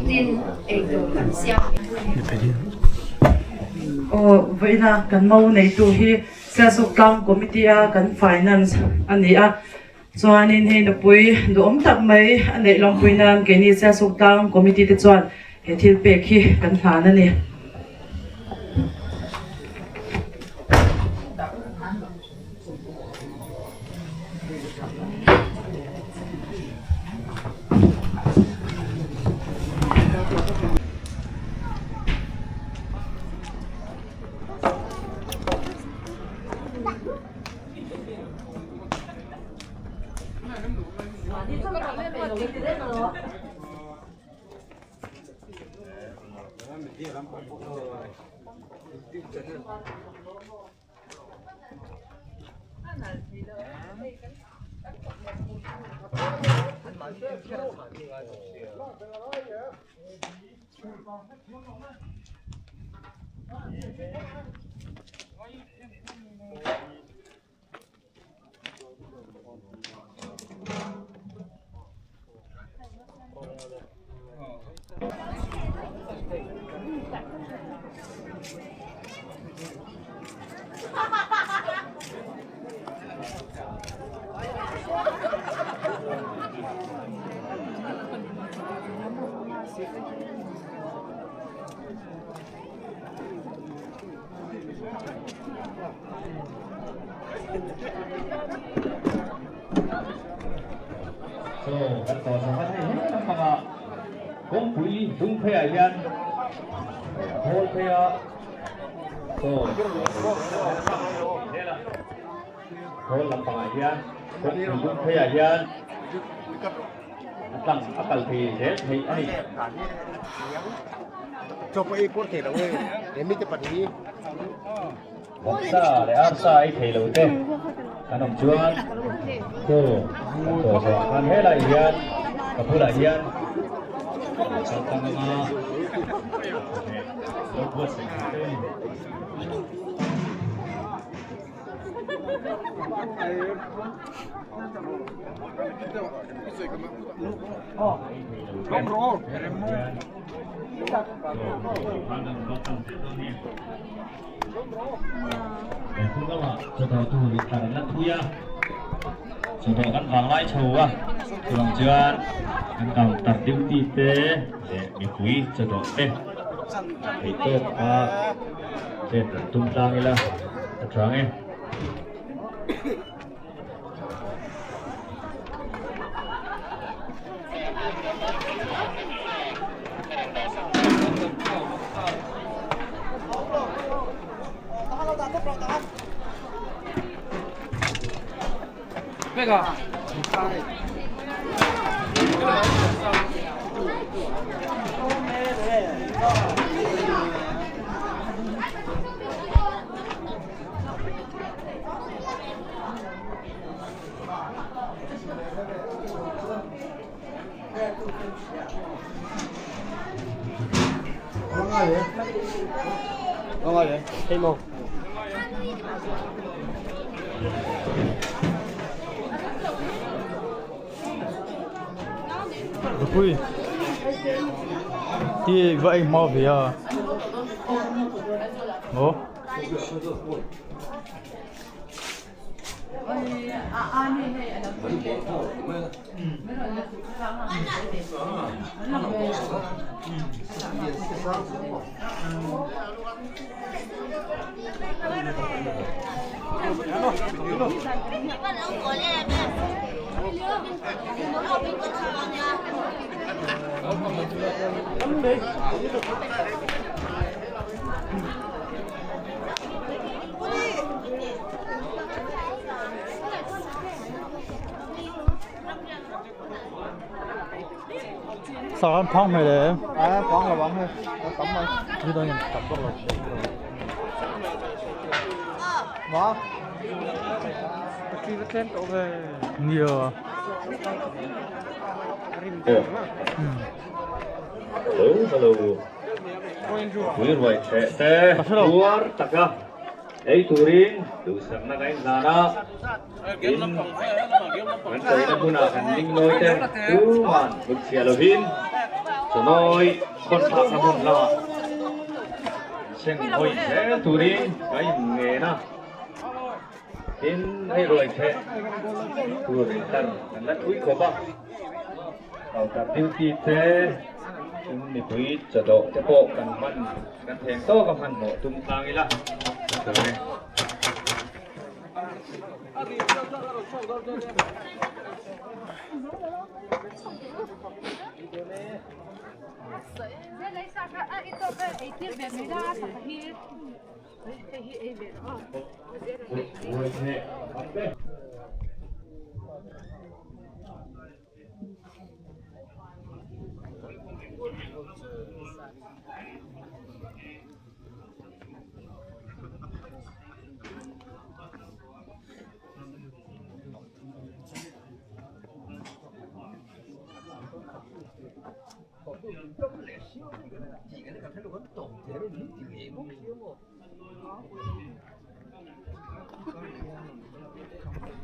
Tin, eitur kan siam ve. Aw, vawiina kan mo neitu hi Siasuk Tlang Committee a kan Finance a ni a, chuanin hei nupui duhawm tak mai a neih lawmpui nan keini Siasuk Tlang Committee te chuan he thil pek hi kan hlan a ni. Chaw kan tawh zawng a hei he lampangah kawngpui dung pheiah hian a hawl phei a chaw hawl lampangah hian kawngpui dung pheiah hian a tlang a kal thei zel theih a ni. Vawksa leh arsa ei thei lo te kan awm chuan chaw kan tawh zawh khan helai hian ka bulah hian kal tlang anga lo buatsaih tur te a ni. Chawhmeh kan vang lai chho a chuvang chuan kan counter duty te leh mipui chawdawh te theih tawk a chet kan tum tlang ila a tha ang e. Nupui hi va ei hma ve a aw. Sar an phang hmel em? A phang lo ang hei, a tam mai. Ni dangin tam bawk lo. Ma. Patli va tlem tawh ve. Nia. Hello, hello. Pui ruai theh te puar taka ei turin duhsakna ka inhlan a, tin kan sawina hmunah kan ding nawi te tuman hmut chhiah lovin chawnawi khawn thlakna hmun lamah seng hawi zel turin ka inngen a, tin hei ruai theh tur intar kan la thui khawp a. Counter duty te in mipui chawdawh te pawh kan hman kan theng tawk a hmanhmawh tum tlang ila ka sawi e.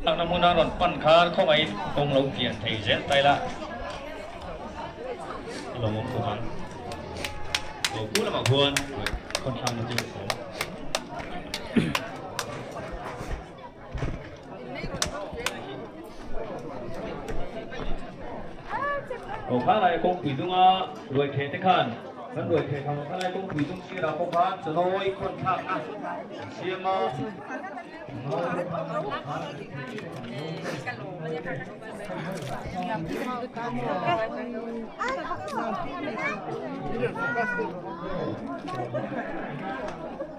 Lakna hmuna rawn pan khan khawngaihin kawng lo kian thei zel ta ila a lo awm khawp ang. Lo pu lamah khuan khawnthlangna chu a awm. Ko kha lai kawngpui dunga ruai theh te khan kan ruai theh thang kha lai kawngpui dung sirah pawh khan chawnawi khawn thlakna an siam a.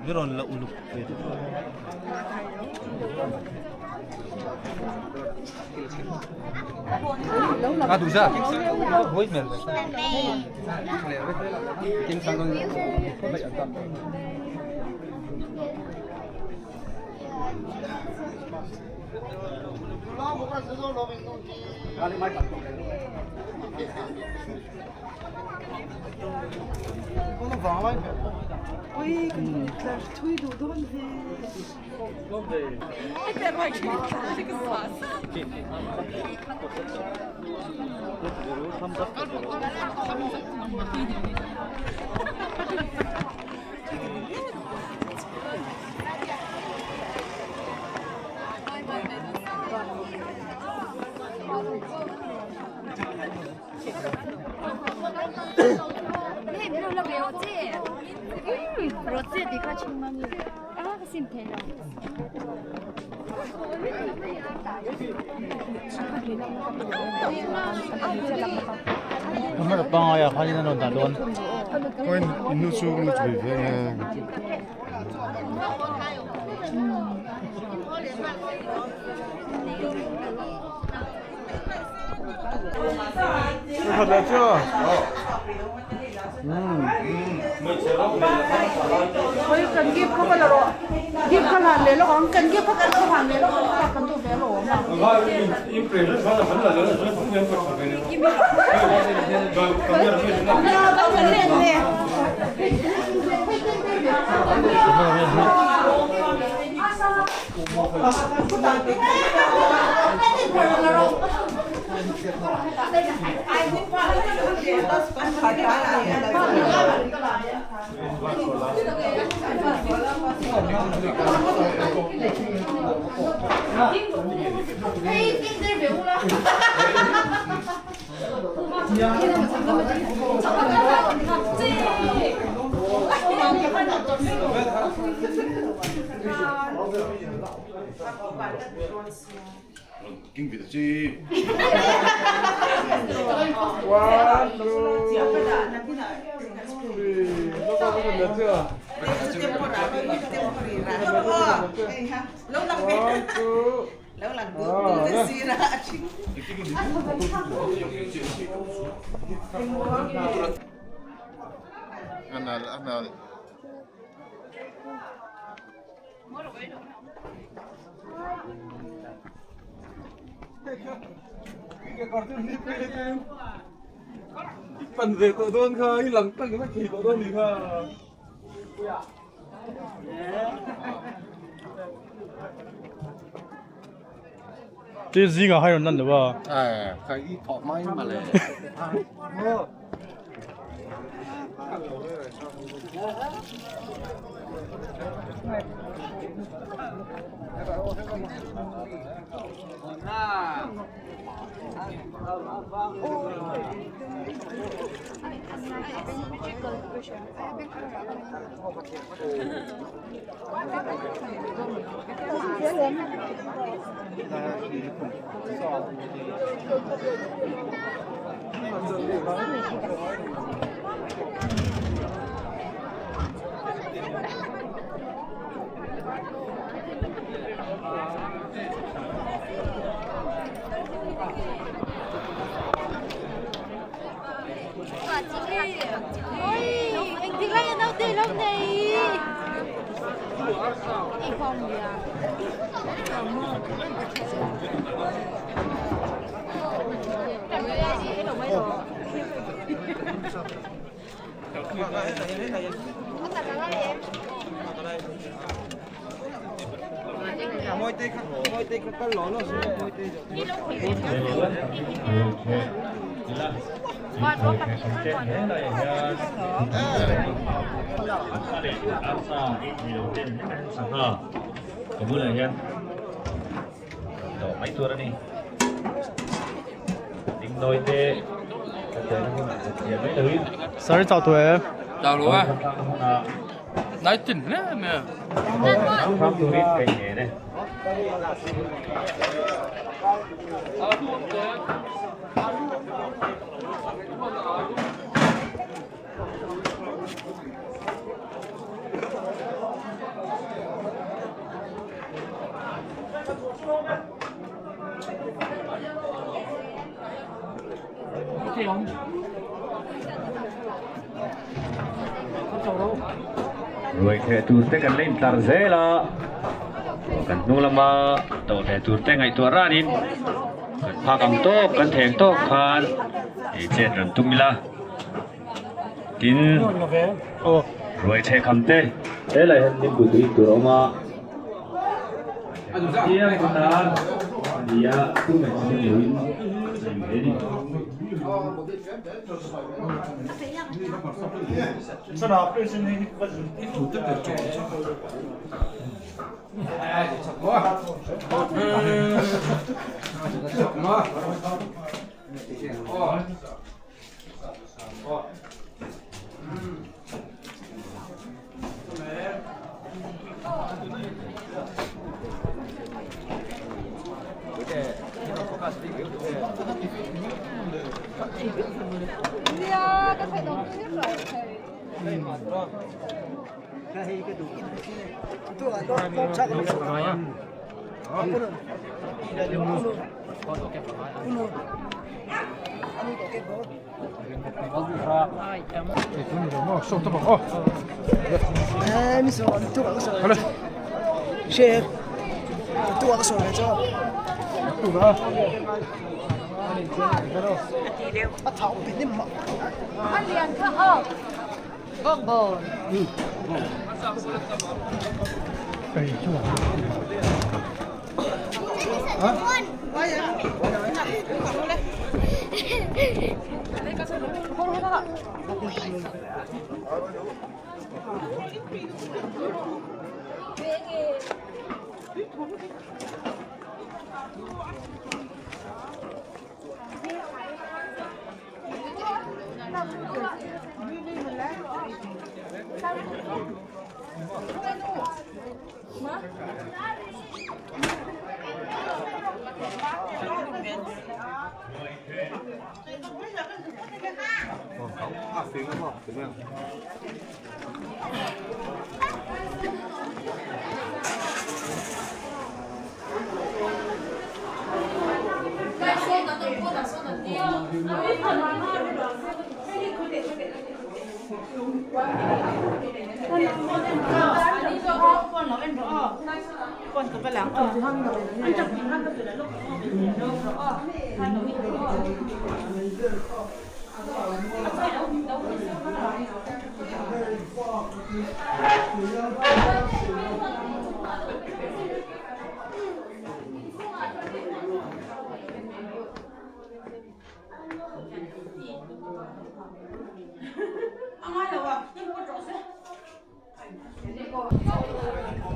Rawn la uluk ve deuh. A duh za huai hmel ve. Kim sang dawn mai an ta. Ui, kan tlar thui duh dawn ve. Camera pangai ah khanin an rawn dah dawn. Inu chu ka la chhui ve nge. Thật là chưa? Ti zingah khan rawn lan lo a. Ka bulah hian dawh mai tur a ni dingnawi te ka tena hunah zet thiam mai loin Sir chau tu e. Chau lo e. Nai tin hle mai a. Ram turin ka inen e. Ruai theh tur te kan la intlar zel a, kan hnung lama dawh ve tur te ngaihtuah ranin kan phak ang tawk kan theng tawk khan ei chet rawn tum ila. Tin, ruai theh kham te helai hian limbu tui tur a awm a, chiang atan a ni a, tumah in sim loin a in ve a ni.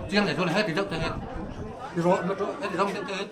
Chiang này thôi là hết thì dốc hết. Rồi, hết thì dốc hết.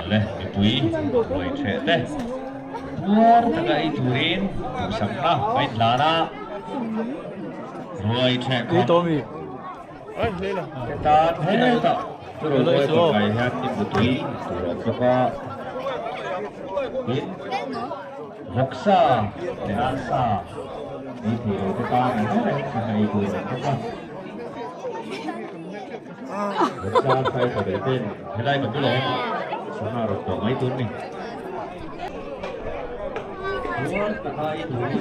Le mipui ruai theh te puar taka ei turin duhsakna a inlan a ruai theh khawm te tan hetah ruai pakai hian nimbu tui tur a awm bawk a tin vawksa leh arsa ei thei lo te tan ang reng sangha ei tur a awm bawk a. Vawksa arsa ei thei ten helai kan bulah hian sangha rawn tawh mai tur a ni. Puar taka ei turin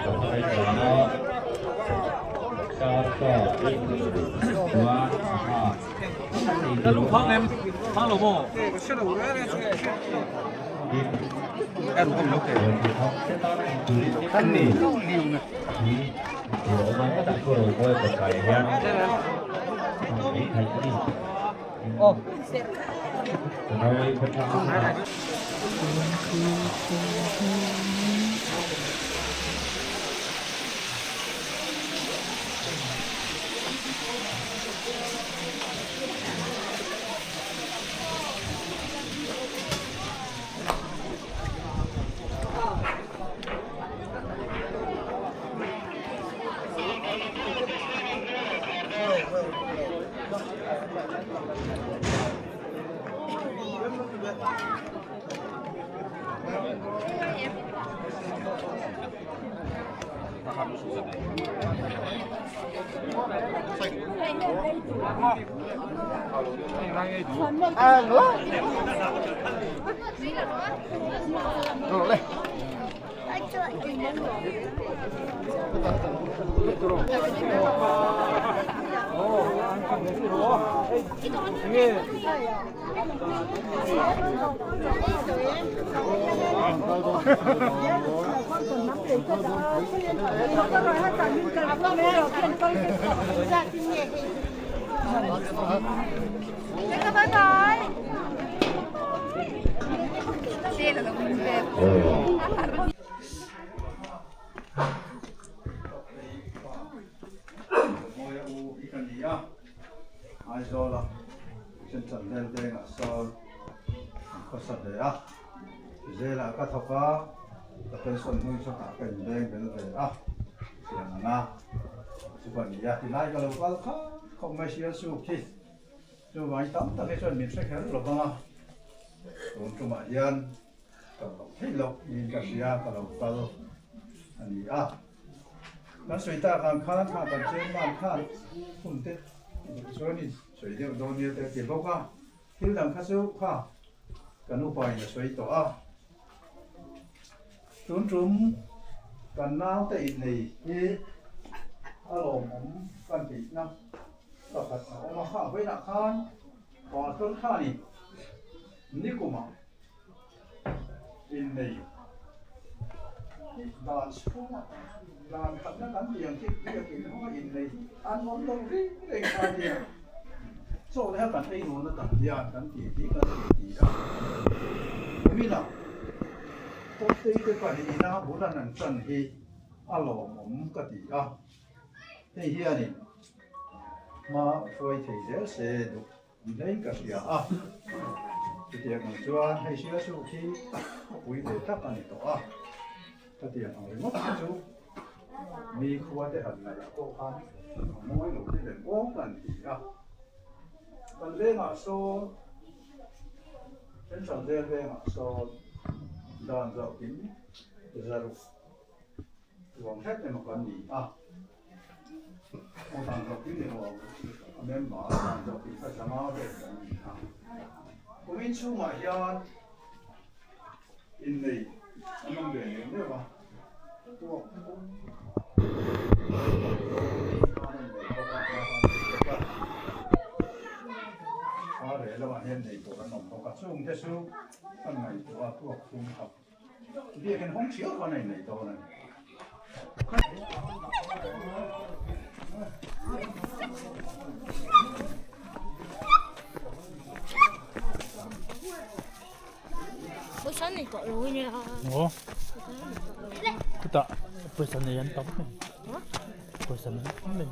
sangha ei tlan a vawksa arsa ei thei lo chuan sangha ei tur a awm. Tin, lirthei te tana inturin ni hi tur a awm a, hetah chu Romawi kawtkaiah hian hman mai theih a ni. Tin, Romawi khawtlang hunah. Mawia u hi ka ni a, Aizawla Central Vel vengah sawn an khawsa ve a, zelah ka thawk a, ka pension hnu chawtah ka inveng bel ve a, tiang ang a chu ka ni a, tilai ka lo kal khap khawp mai sia suk hi chuvangin tam tak hi chuan min hre kher lo vang a, tun tumah hian ka lo theih loh niin ka hria ka lo kal a ni a. Kan sawi tak ang khan kha kan chairman khan hun te duh chuan in sawi deuh dawn nia te a ti bawk a, thil dang kha chu kha kan upa in a sawi tawh a. Tun tum kan naute innei hi a lawmawm kan tihna pakhat a awm a, khang vawiinah khan pastor khanin nikumah Innei hi dan chhunga dan khatna kan tih ang khi biakin hawnga innei hi an awm lo reng reng kha a nia. Chaw leh a kan ei nuamna tak hian kan tih hi kan tih ti a. Kuminah Tawktei te pahnihin a bul an an tan hi a lawmawm ka ti a. Hei hianin hma hruai thei zel se duh. Ni hlein ka hria a, chutiang ang chuan hei sia suk hi khawpui ve tak a ni tawh a, khatiang ang ringawt te chu mi khua te han ngaih ah pawh khan a mawi lo te lem awm kan ti a, kan vengah sawn Central Jail vengah sawn dan zawh kim zaruk ruang hlek emaw kan ni a. Kumin chhungah hian innei an awm ve neuh neuh a, tuak a reh lamah hian nei tur an awm bawk a, chungte chu an ngaihtuah a tuak thum khat. Biakin hawng thiau khan a innei dawn a ni. Pawisa nei tawh lo ania. Aw. Chutah pawisa nei an tam mai. Pawisa nei an tam mai.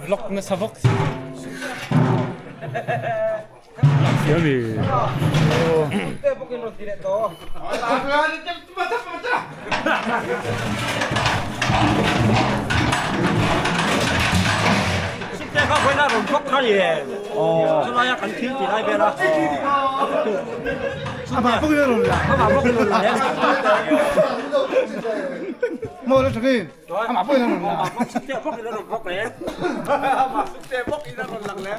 Vlog nasa vak si. Yummy. rawn bawk kha ni e. Chulaia kan thil ti lai vel a. Amah bawkin a rawn la. Amah bawkin a rawn la e. Maw la tha kin. Amah bawkin a rawn la. Amah bawkin a rawn bawk le. Amah bawkin a rawn lang le.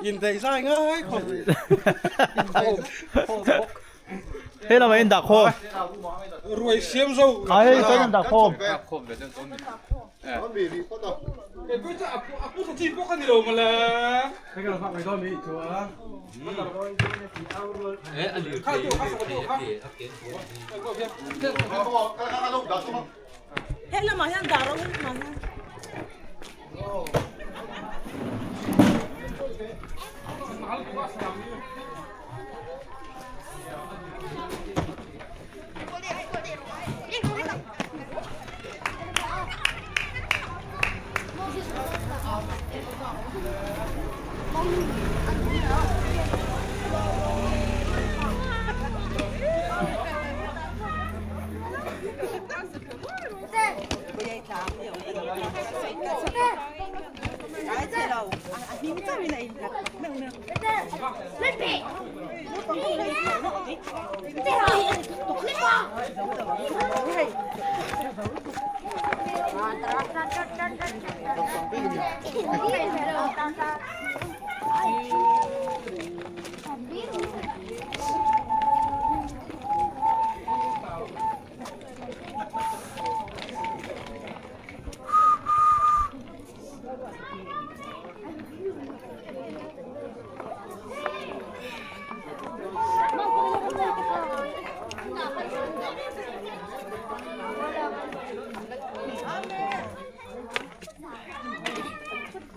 Nhìn thấy sai ngay không? Thế là mình đã khô. Rồi xem rồi. Ấy, tôi đã khô.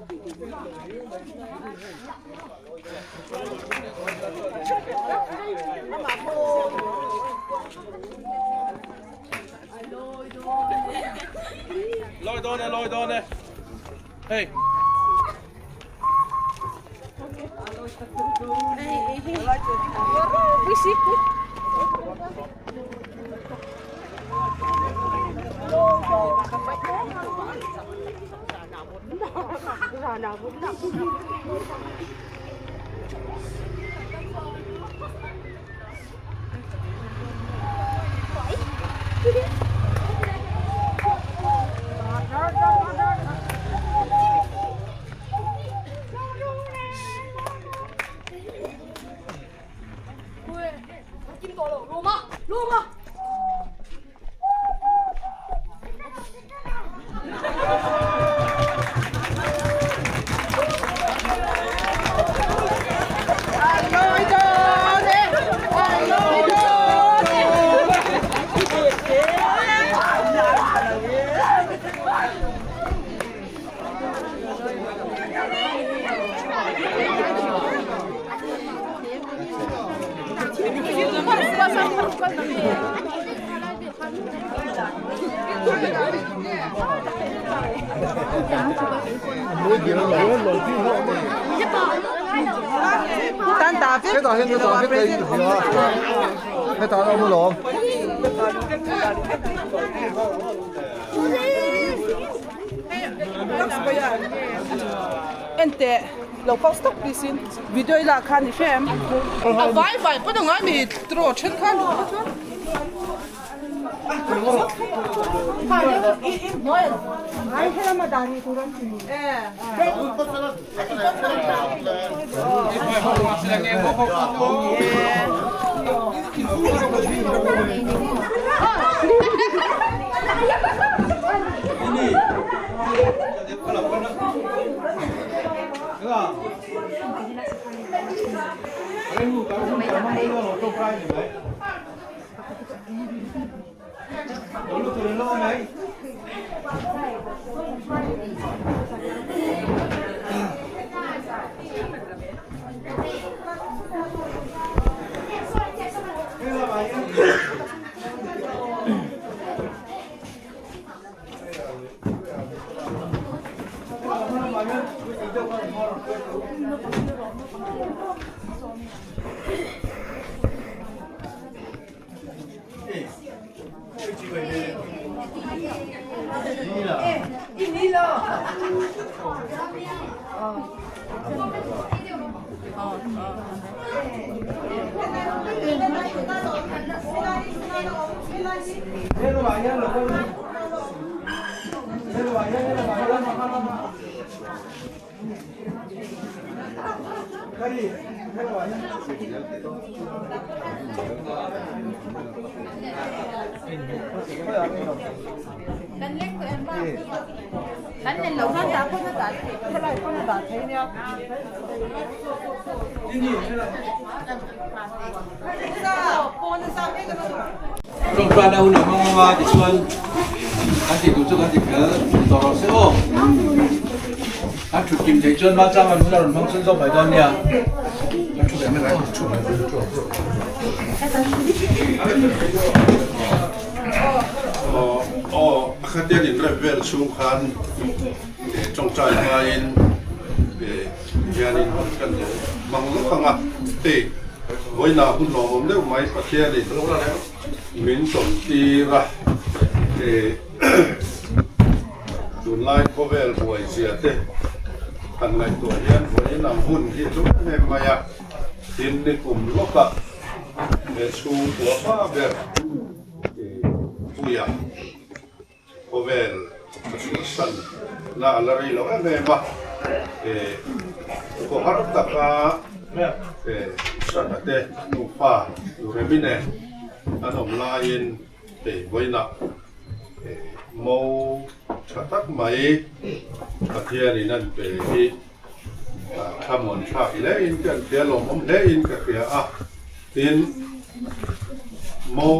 Lawi dawn e, lawi dawn e. Hei. Enteh lo pause tawp please in video i lak khan i hre em? A vai vai pawn a ngai mi draw then khan Tawngtaina hun a hmang anga tichuan kan tih tur chu kan ti fel tawh rawh se aw. Kan thut kim theih chuan Machang an hun a rawn hmang chhun zawk mai dawn nia. Kan thu leh mai aw. Aw a khatian inrep vel chhung khan tawngtai hmain hianin kan lo hmang lawk ang a, hei vawiinah hun lawmawm deuh mai Pathianin min tawmtir a, tunlai khawvel buai zia te han ngaihtuah hian vawiin ang hun hi hlu em em mai a, tin ni kum lawkah he chhungkua hma ber puia. Khawvel ka chhuahsan na a la rei lo em em a, khaw har taka Saka te nufa Remi nen an awm laiin hei vawiinah mo tha tak mai Pathianin an pe hi thlamuan thlak hlein ka hria, lawmawm hlein ka hria a, tin mo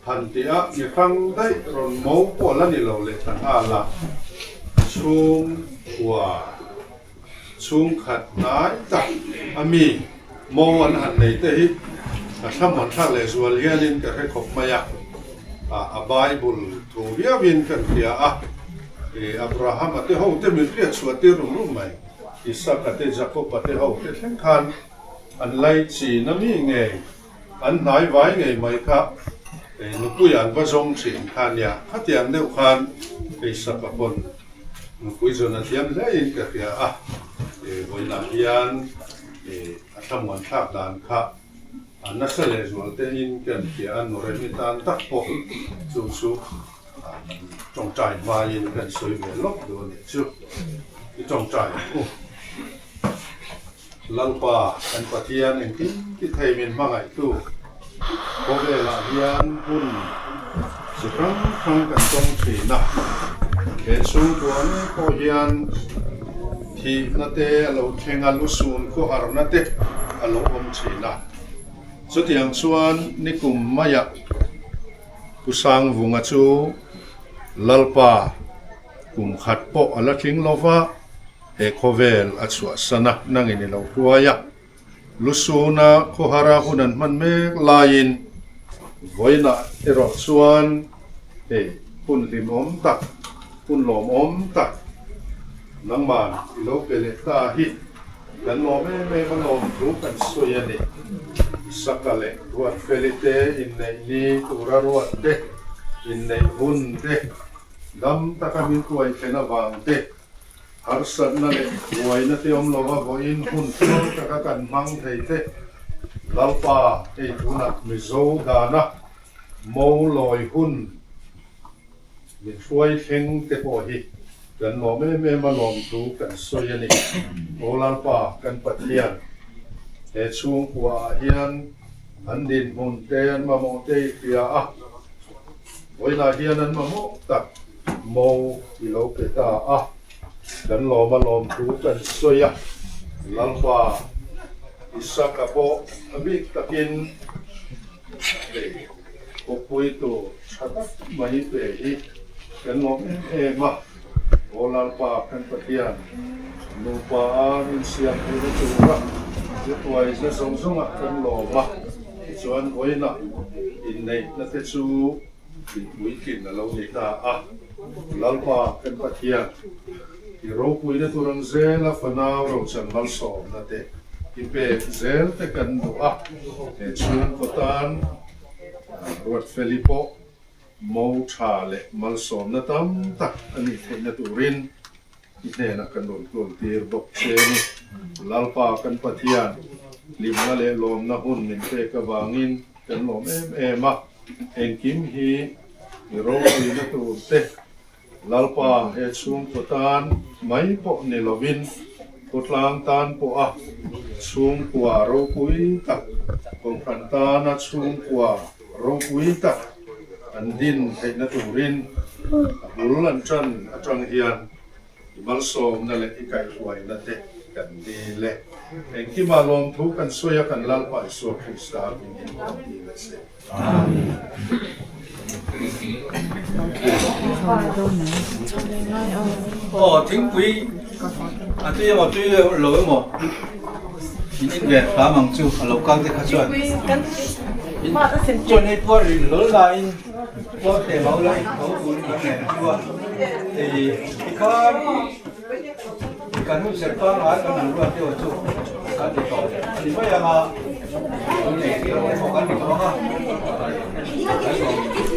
Han tih a, mi hrang daih rawn mo pawh la ni lo leh ta nghal a, chhung Chhungkua chhungkhat hnai tak a mi mo an han nei te hi a thlamuan thlak leh zual hianin ka hre khawp mai a, a Bible thu viauin kan hria a, Abraham-a te ho te min hriat chhuah tir rum rum mai, Isaka te Jakob-a te ho te thleng khan an laichin a mi ngei an hnai vai ngei mai kha nupui an va zawng thin kha nia, khatiang deuh khan Isaka pawn nupui zawn a thiam hle in ka hria a, vawiinah hian a thlamuan thlak dan kha a nasa leh zual te in kan hria a, Nuremi tan tak pawh chu chu tawngtai hmain kan sawi ve lawk duh a nih chu, i tawngtai ang u. Lalpa kan Pathian engkim ti thei min hmangaihtu khawvelah hian hun chi hrang hrang kan tawng thin a, he chhungkua mek pawh hian thihna te a lo thleng a, lusun khawharna te a lo awm thin a. Chutiang chuan nikum maiah Pu Sangvunga chu Lalpa kum khat pawh a la tling lova, He khawvel a chhuahsan a, nangin i lo hruai a. Lusuna khawhara hun an hman mek laiin vawiinah erawh chuan hei hun hlimawm tak, hun lawmawm tak nangman i lo pe leh ta hi kan lawm em em a lawm thu kan sawi a ni. Isaka leh Ruatfeli te inneih ni tura ruat te, inneih hun te, dam taka min tuai thlen avang te, Harsatna leh buaina te awm lova vawiin hun tluang taka kan hmang thei te, Lalpa hei tunah Mizo dana mo lawi hun min hruai thleng te pawh hi kan lawm em em a lawmthu kan sawi a ni. Aw Lalpa kan Pathian, he chhungkua ah hian an dinhmun te an mamawh te i hria a, vawiinah hian an mamawh tak Mo i lo pe ta a, kan lawm a lawm thu kan sawi a, Lalpa Isaka pawh a bik takin hei khawpui tur tha tak mai pe hi kan lawm em em a, Aw Lalpa kan Pathian, nupa a insiam theihna tura i tuaina zawng zawngah kan lawm a, tichuan vawiinah inneihna te chu Tihpuitlin a lo ni ta a, Lalpa kan Pathian, i ropuina tur ang zela fanau rochan malsawmna te i pek zel te kan duh a, he chhungkaw tan Ruatfeli pawh mo tha leh malsawmna tam tak a nih theihna turin I hnenah kan rawn kawl tir bawk che ni. Lalpa kan Pathian, hlimna leh lawmna hun min pek avangin kan lawm em em a, engkim hi i ropuina tur te, Lalpa he chhungkaw tan mai pawh ni lovin khawtlang tan pawha chhungkua ropui tak, Kohhran tana chhungkua ropui tak an din theihna turin a bul an tan atang hian i malsawmna leh i kaihhruaina te kan dil e. Engkimah lawmthu kan sawi a, kan Lalpa Isua Krista hmingin kan dil a si. Amen. Aw thingpui a tui emaw tui lo emaw in in ve hram ang chu a lo kal te kha chuan chuan hei puar ri hlawl laiin puar teh mau lai tho turin kan ngen chu a hei tikhan kan hun serh pangngai kan han ruat deuh chu kan ti tawh a ni mai ang a tun ei tir emaw kan ti tawh ang a kan lawm.